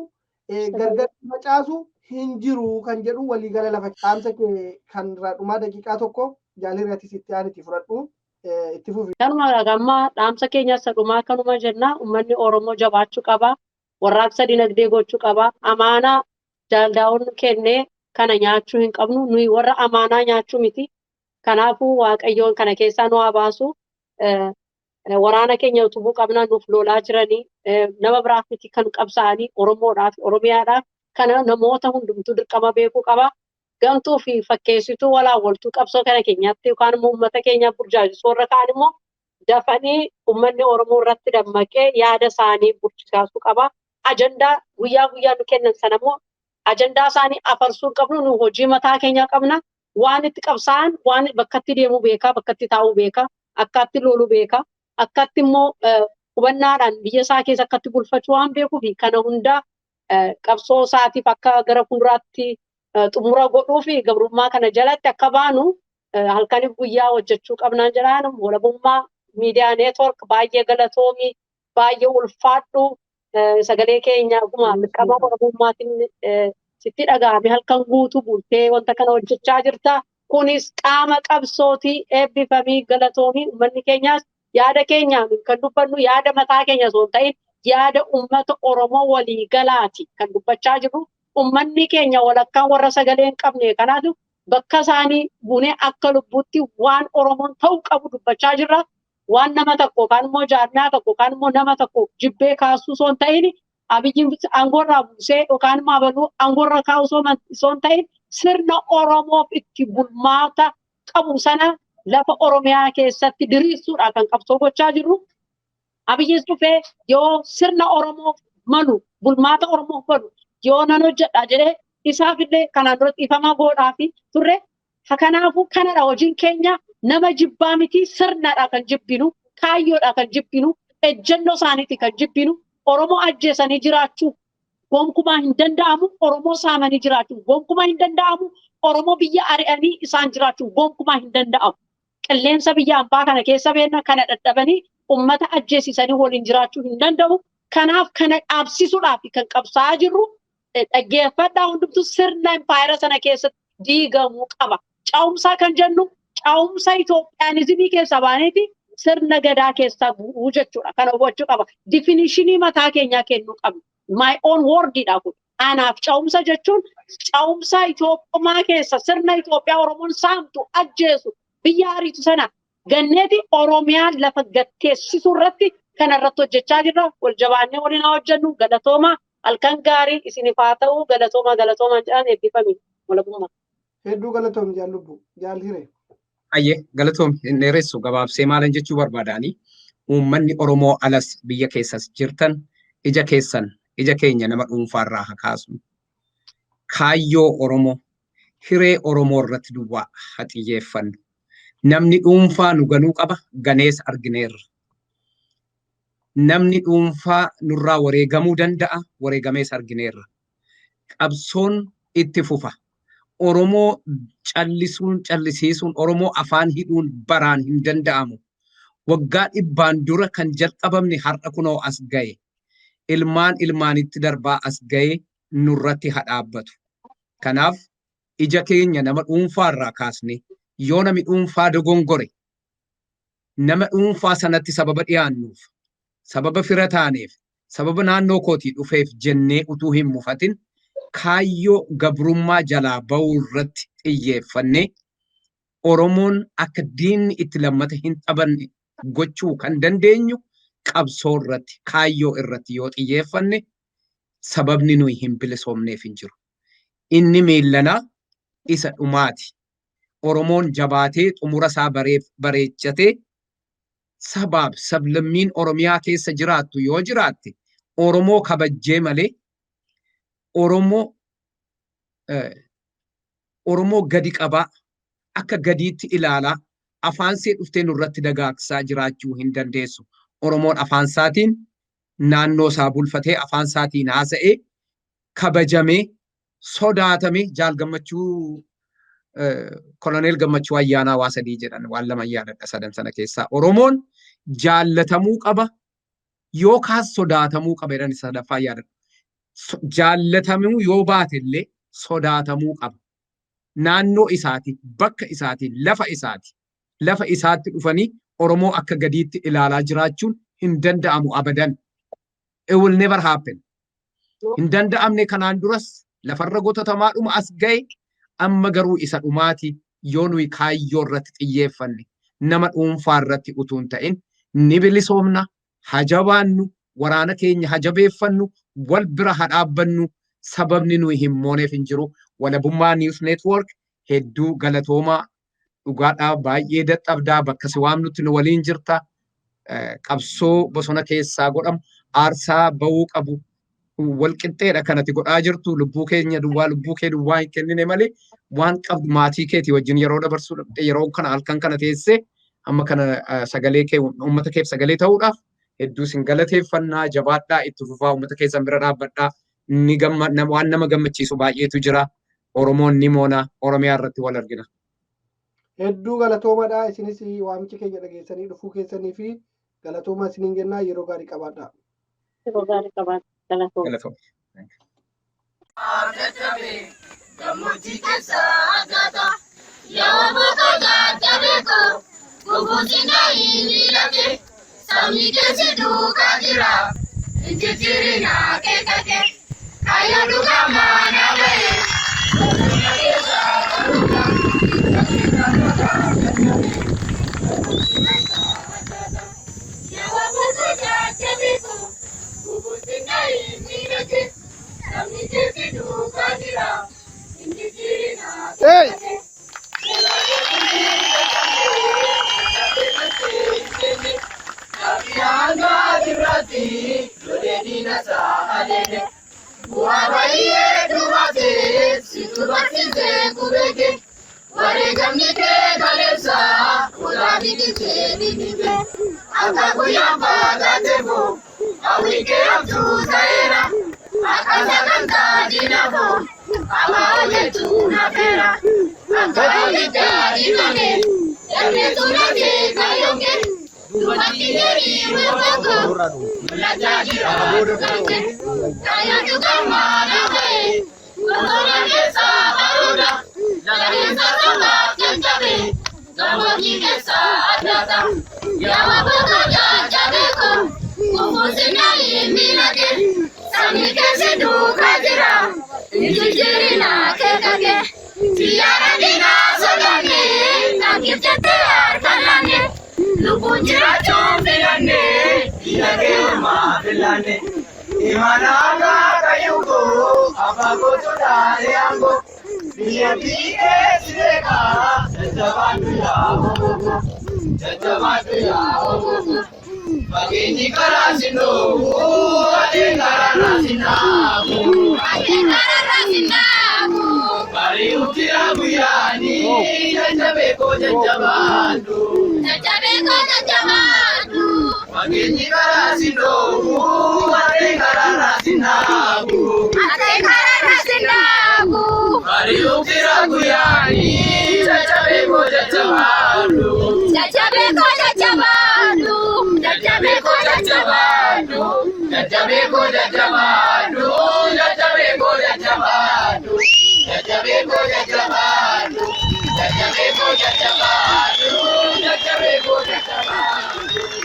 gargar facaasu hin jiru kan jedhu waliigala lafa dhaamsa kee kan irraa dhumaa daqiiqaa 1 jaalirratis itti aaniti fudhadhu, itti fufi. Kanuma amma dhaamsa keenya isa dhumaa kanuma jenna. Uummanni Oromoo jabaachuu qaba. Warraaqsa dinagdee gochuu qaba. Amaanaa jaaldaa'oon kennee kana nyaachuu hin qabnu. Nuyi warra amaanaa nyaachuu miti. Kanaafuu Waaqayyoon kana keessaa nu haa baasu. Waraana keenya utubuu qabna, nuuf lolaa jiranii, nama biraaf miti kan qabsaa'anii, Oromoodhaaf, Oromiyaadhaaf. Kana namoota hundumtuu dirqama beekuu qaba. Gamtuu fi fakkeessituu walaawwaltuu qabsoo kana keenyatti yookaan immoo uummata keenya burjaajessuu warra kaan immoo dafanii uummanni Oromoo irratti dammaqee yaada isaanii burjaajessuu qaba. Ajandaa guyyaa guyyaa nu kennan sana immoo ajandaa isaanii afarsuu hin qabnu. Nu hojii mataa keenyaa qabna. Waan itti qabsaa'an, waan bakkatti deemuu beekaa, bakkatti taa'uu beekaa, akkatti loluu beekaa, akkatti immoo hubannaadhaan biyya isaa keessa akkatti bulfachuu waan beekuuf, kana hundaa qabsoo isaatiif akka gara fuulduraatti xumura godhuu fi gabrummaa kana jalatti akka baanu halkaniif guyyaa hojjechuu qabnaan jedhaan. Walabummaa Miidiyaa Network, baay'ee galatoomii, baay'ee ulfaadhu. Sagalee keenya akkuma dirqama Oromummaatiin sitti dhaga'ame halkan guutuu bultee wanta kana hojjechaa jirta. Kunis qaama qabsootii. Eebbifamii, galatoomii. Uummanni keenyaas yaada keenya kan dubbannu yaada mataa keenya osoo hin ta'in yaada uummata Oromoo waliigalaati kan dubbachaa jirru. Uummanni keenya walakkaan warra sagalee hin qabne, kanaatu bakka isaanii buunee akka lubbuutti waan Oromoon ta'uu qabu dubbachaa jirra. Waan nama tokko yookaan immoo jaarmiyaa tokko yookaan immoo nama tokko jibbee kaasuu osoo hin ta'in, Abiyyiin aangoorraa buusee yookaan immoo abaluu aangoorra kaa'uu osoo hin ta'in, sirna Oromoof itti bulmaata qabu sana lafa Oromiyaa keessatti diriirsuudha kan qabsoo gochaa jirru. Abiyyis dhufee yoo sirna Oromoof malu, bulmaata Oromoof malu yoo nan hojjedha jedhee, isaaf illee kanaan duratti ifama godhaa fi turre. Kanaafuu kanadha hojiin keenya. Nama jibbaa miti, sirnadha kan jibbinu, kaayyoodha kan jibbinu, ejjennoo isaaniiti kan jibbinu. Oromoo ajjeesanii jiraachuu gonkumaa hin danda'amu. Oromoo saamanii jiraachuu gonkumaa hin danda'amu. Oromoo biyya ari'anii isaan jiraachuu gonkumaa hin danda'amu. Qilleensa biyya ambaa kana keessa beekna, kana dadhabanii ummata ajjeesisanii waliin jiraachuu hin danda'u. Kanaaf kana dhaabsisuudhaaf kan qabsaa'aa jirru. Dhaggeeffadhaa hundumtuu, sirna impaayera sana keessatti diigamuu qaba. Ce'umsaa kan jennu ce'umsa Itoophiyaanizimii keessaa baaneeti sirna gadaa keessaa bu'uu jechuudha. Kana hubachuu qaba. Definition mataa keenyaa kennuu qabna. My own wordidha kun. Anaaf ce'umsa jechuun ce'umsa Itoophiyaa keessa sirna Itoophiyaa Oromoon saamtu, ajjeesu, biyya ariitu sana ganneeti Oromiyaan lafa gatteessisuu irratti kana irratti hojjechaa jirra. Wal jabaannee waliin haa hojjennu. Galatooma. Halkan gaarii isiniif haa ta'u. Galatooma, galatooma jedhan. Eebbifami, Walabummaa. Hedduu galatoom, jaallubbu jaal Hiree. Ayyee, galatoom. Hin dheeressu, gabaabsee maalan jechuu barbaadaani, uummanni Oromoo alas biyya keessas jirtan, ija keessan, ija keenya nama dhuunfaarraa haa kaasnu. Kaayyoo Oromoo, hiree Oromoo irratti duwwaa haa xiyyeeffannu. Namni dhuunfaa nu ganuu qaba, ganees argineerra. Namni dhuunfaa nurraa wareegamuu danda'a, wareegamees argineerra. Qabsoon itti fufa. Oromoo callisuun, callisiisuun, Oromoo afaan hidhuun baraan hin danda'amu. Waggaa 100n dura kan jalqabamne har'a kunoo as gahe. Ilmaan ilmaanitti darbaa as gahe nurratti haa dhaabbatu. Kanaaf ija keenya nama dhuunfaarraa kaasne, yoo nami dhuunfaa dogongore nama dhuunfaa sanatti sababa dhiyaannuuf, sababa fira taaneef, sababa naannoo kootii dhufeef jennee utuu hin mufatin, kaayyoo gabrummaa jalaa ba'uu irratti xiyyeeffannee, Oromoon akka diinni itti lammata hin taphanne gochuu kan dandeenyu qabsoo irratti, kaayyoo irratti yoo xiyyeeffanne, sababni nuyi hin bilisoomneef hin jiru. Inni miillanaa isa dhumaati. Oromoon jabaatee xumura isaa bareechatee, sabaaf sablammiin Oromiyaa keessa jiraattu yoo jiraatte Oromoo kabajjee malee Oromoo gadi qabaa, akka gadiitti ilaalaa, afaan see dhuftee nurratti dagaagsaa jiraachuu hin dandeessu. Oromoon afaan isaatiin naannoo isaa bulfatee, afaan isaatiin haasa'ee, kabajamee, sodaatamee, Jaal Gammachuu Koloneel Gammachuu Ayyaanaa waa sadii jedhan, waan lama yaadadha sadan sana keessaa. Oromoon jaallatamuu qaba yookaas sodaatamuu qaba jedhan, sadaffaa yaadadha. Jaallatamuu yoo baate illee sodaatamuu qaba. Naannoo isaati, bakka isaati, lafa isaati. Lafa isaatti dhufanii Oromoo akka gadiitti ilaalaa jiraachuun hin danda'amu abadan. It will never happen. Hin danda'amne. Kanaan duras lafarra gototamaadhuma as ga'e. Amma garuu isa dhumaati. Yoo nuyi kaayyoo irratti xiyyeeffanne, nama dhuunfaa irratti utuu hin ta'in, ni bilisoomna. Hajabaannu, waraana keenya hajabeeffannu, wal bira haa dhaabbannu. Sababni nuyi hin mooneef hin jiru. Walabummaa News Network, hedduu galatoomaa. Dhugaadhaa baay'ee dadhabdaa bakka si waamnutti nu waliin jirta. Qabsoo bosona keessaa godhamu aarsaa ba'uu qabu walqixxeedha kanati godhaa jirtu. Lubbuu keenya duwwaa, lubbuu kee duwwaa hin kennine malee waan qabdu maatii keetii wajjin yeroo dabarsuu dhabde, yeroo kana halkan kana teessee amma kana sagalee kee uummata keef sagalee ta'uudhaaf hedduu isin galateeffannaa. Jabaadhaa, itti fufaa, uummata keessan bira dhaabbadhaa. Ni gamma waan nama gammachiisu baay'eetu jira. Oromoon ni moona. Oromiyaa irratti wal argina. Hedduu galatoomadha. Isinis waamicha keenya dhageessanii dhufuu keessanii fi galatooma isiniin jennaa. Yeroo gaarii qabaadha. Yeroo gaarii qabaadha. Galatooma. Galatooma. Gammoojjii keessa aggaata. Yaa boqoo jajjabeeko. Kufuutiin miilate. Sabni keessi duukaa jira. Injijjiirina keekake. Kayyoo dhugaa maana ba'e. Bosona keessa baruudha. Yaa boqoo jajjabeeko. Kufuutiin miilate. Sabni keessi duukaa jira. Injijjiirina Hey! keekake. Irratti lolee diina isaa haleele. Bu'aa baay'ee dubaatee situ barsiisee qubeeke. Wareegamni kee kaleessa ulaa biqilchee dhiigite. Akka guyyaan fagaateefu hawwii kee abjuu ta'eera. Akka sagantaa diinafu amma hojjechuu nafeera. Akka ibiddaa diimame dandeessu lafee kaayyoon. Dubartii jedhii weeffatu mul'achaa jira dhugaate. Kaayyoon dhugaan maana ba'e bosona keessaa baruudha. Lafeensa sabaaf jajjabe gammoojjii keessaa addaata. Yaa boqoo jajjabeeko kufuusin miilate. Sabni keessi duukaa jira injijjiirina keekake. Xiyyaara diinaa sodaanne kan jettee harka laanne. Lubbuun jiraachuun filanne. Biyya kee ormaa filanne. Imala akka kayyuukoo abbaa kootu dhaalee aangoo. Biyya keessi beekaa jajjabaadhu yaa obbo. Jajjabaadhu yaa obbo. Fageenyi karaa si dhoowwu, adiin karaarraa si dhaabu. Ati kararraa si dhaabu. Bari'utti guyyaanii jajjabeekoo jajjabaadhu. Jajjabeekoo jajjabaadhu. Fageenyi karaa si dhoowwu, adiin karaarraa si dhaabu. Ati kararraa si dhaabu. Bari'utti guyyaanii jajjabeekoo jajjabaadhu. Jajjabeekoo jajjabaadhu. Jajjabeekoo jajjabaadhu. Jajjabeekoo jajjabaadhu. Jajjabeekoo jajjabaadhu. Jajjabeekoo jajjabaadhu. Jajjabeekoo jajjabaadhu. Jajjabeekoo jajjabaadhu.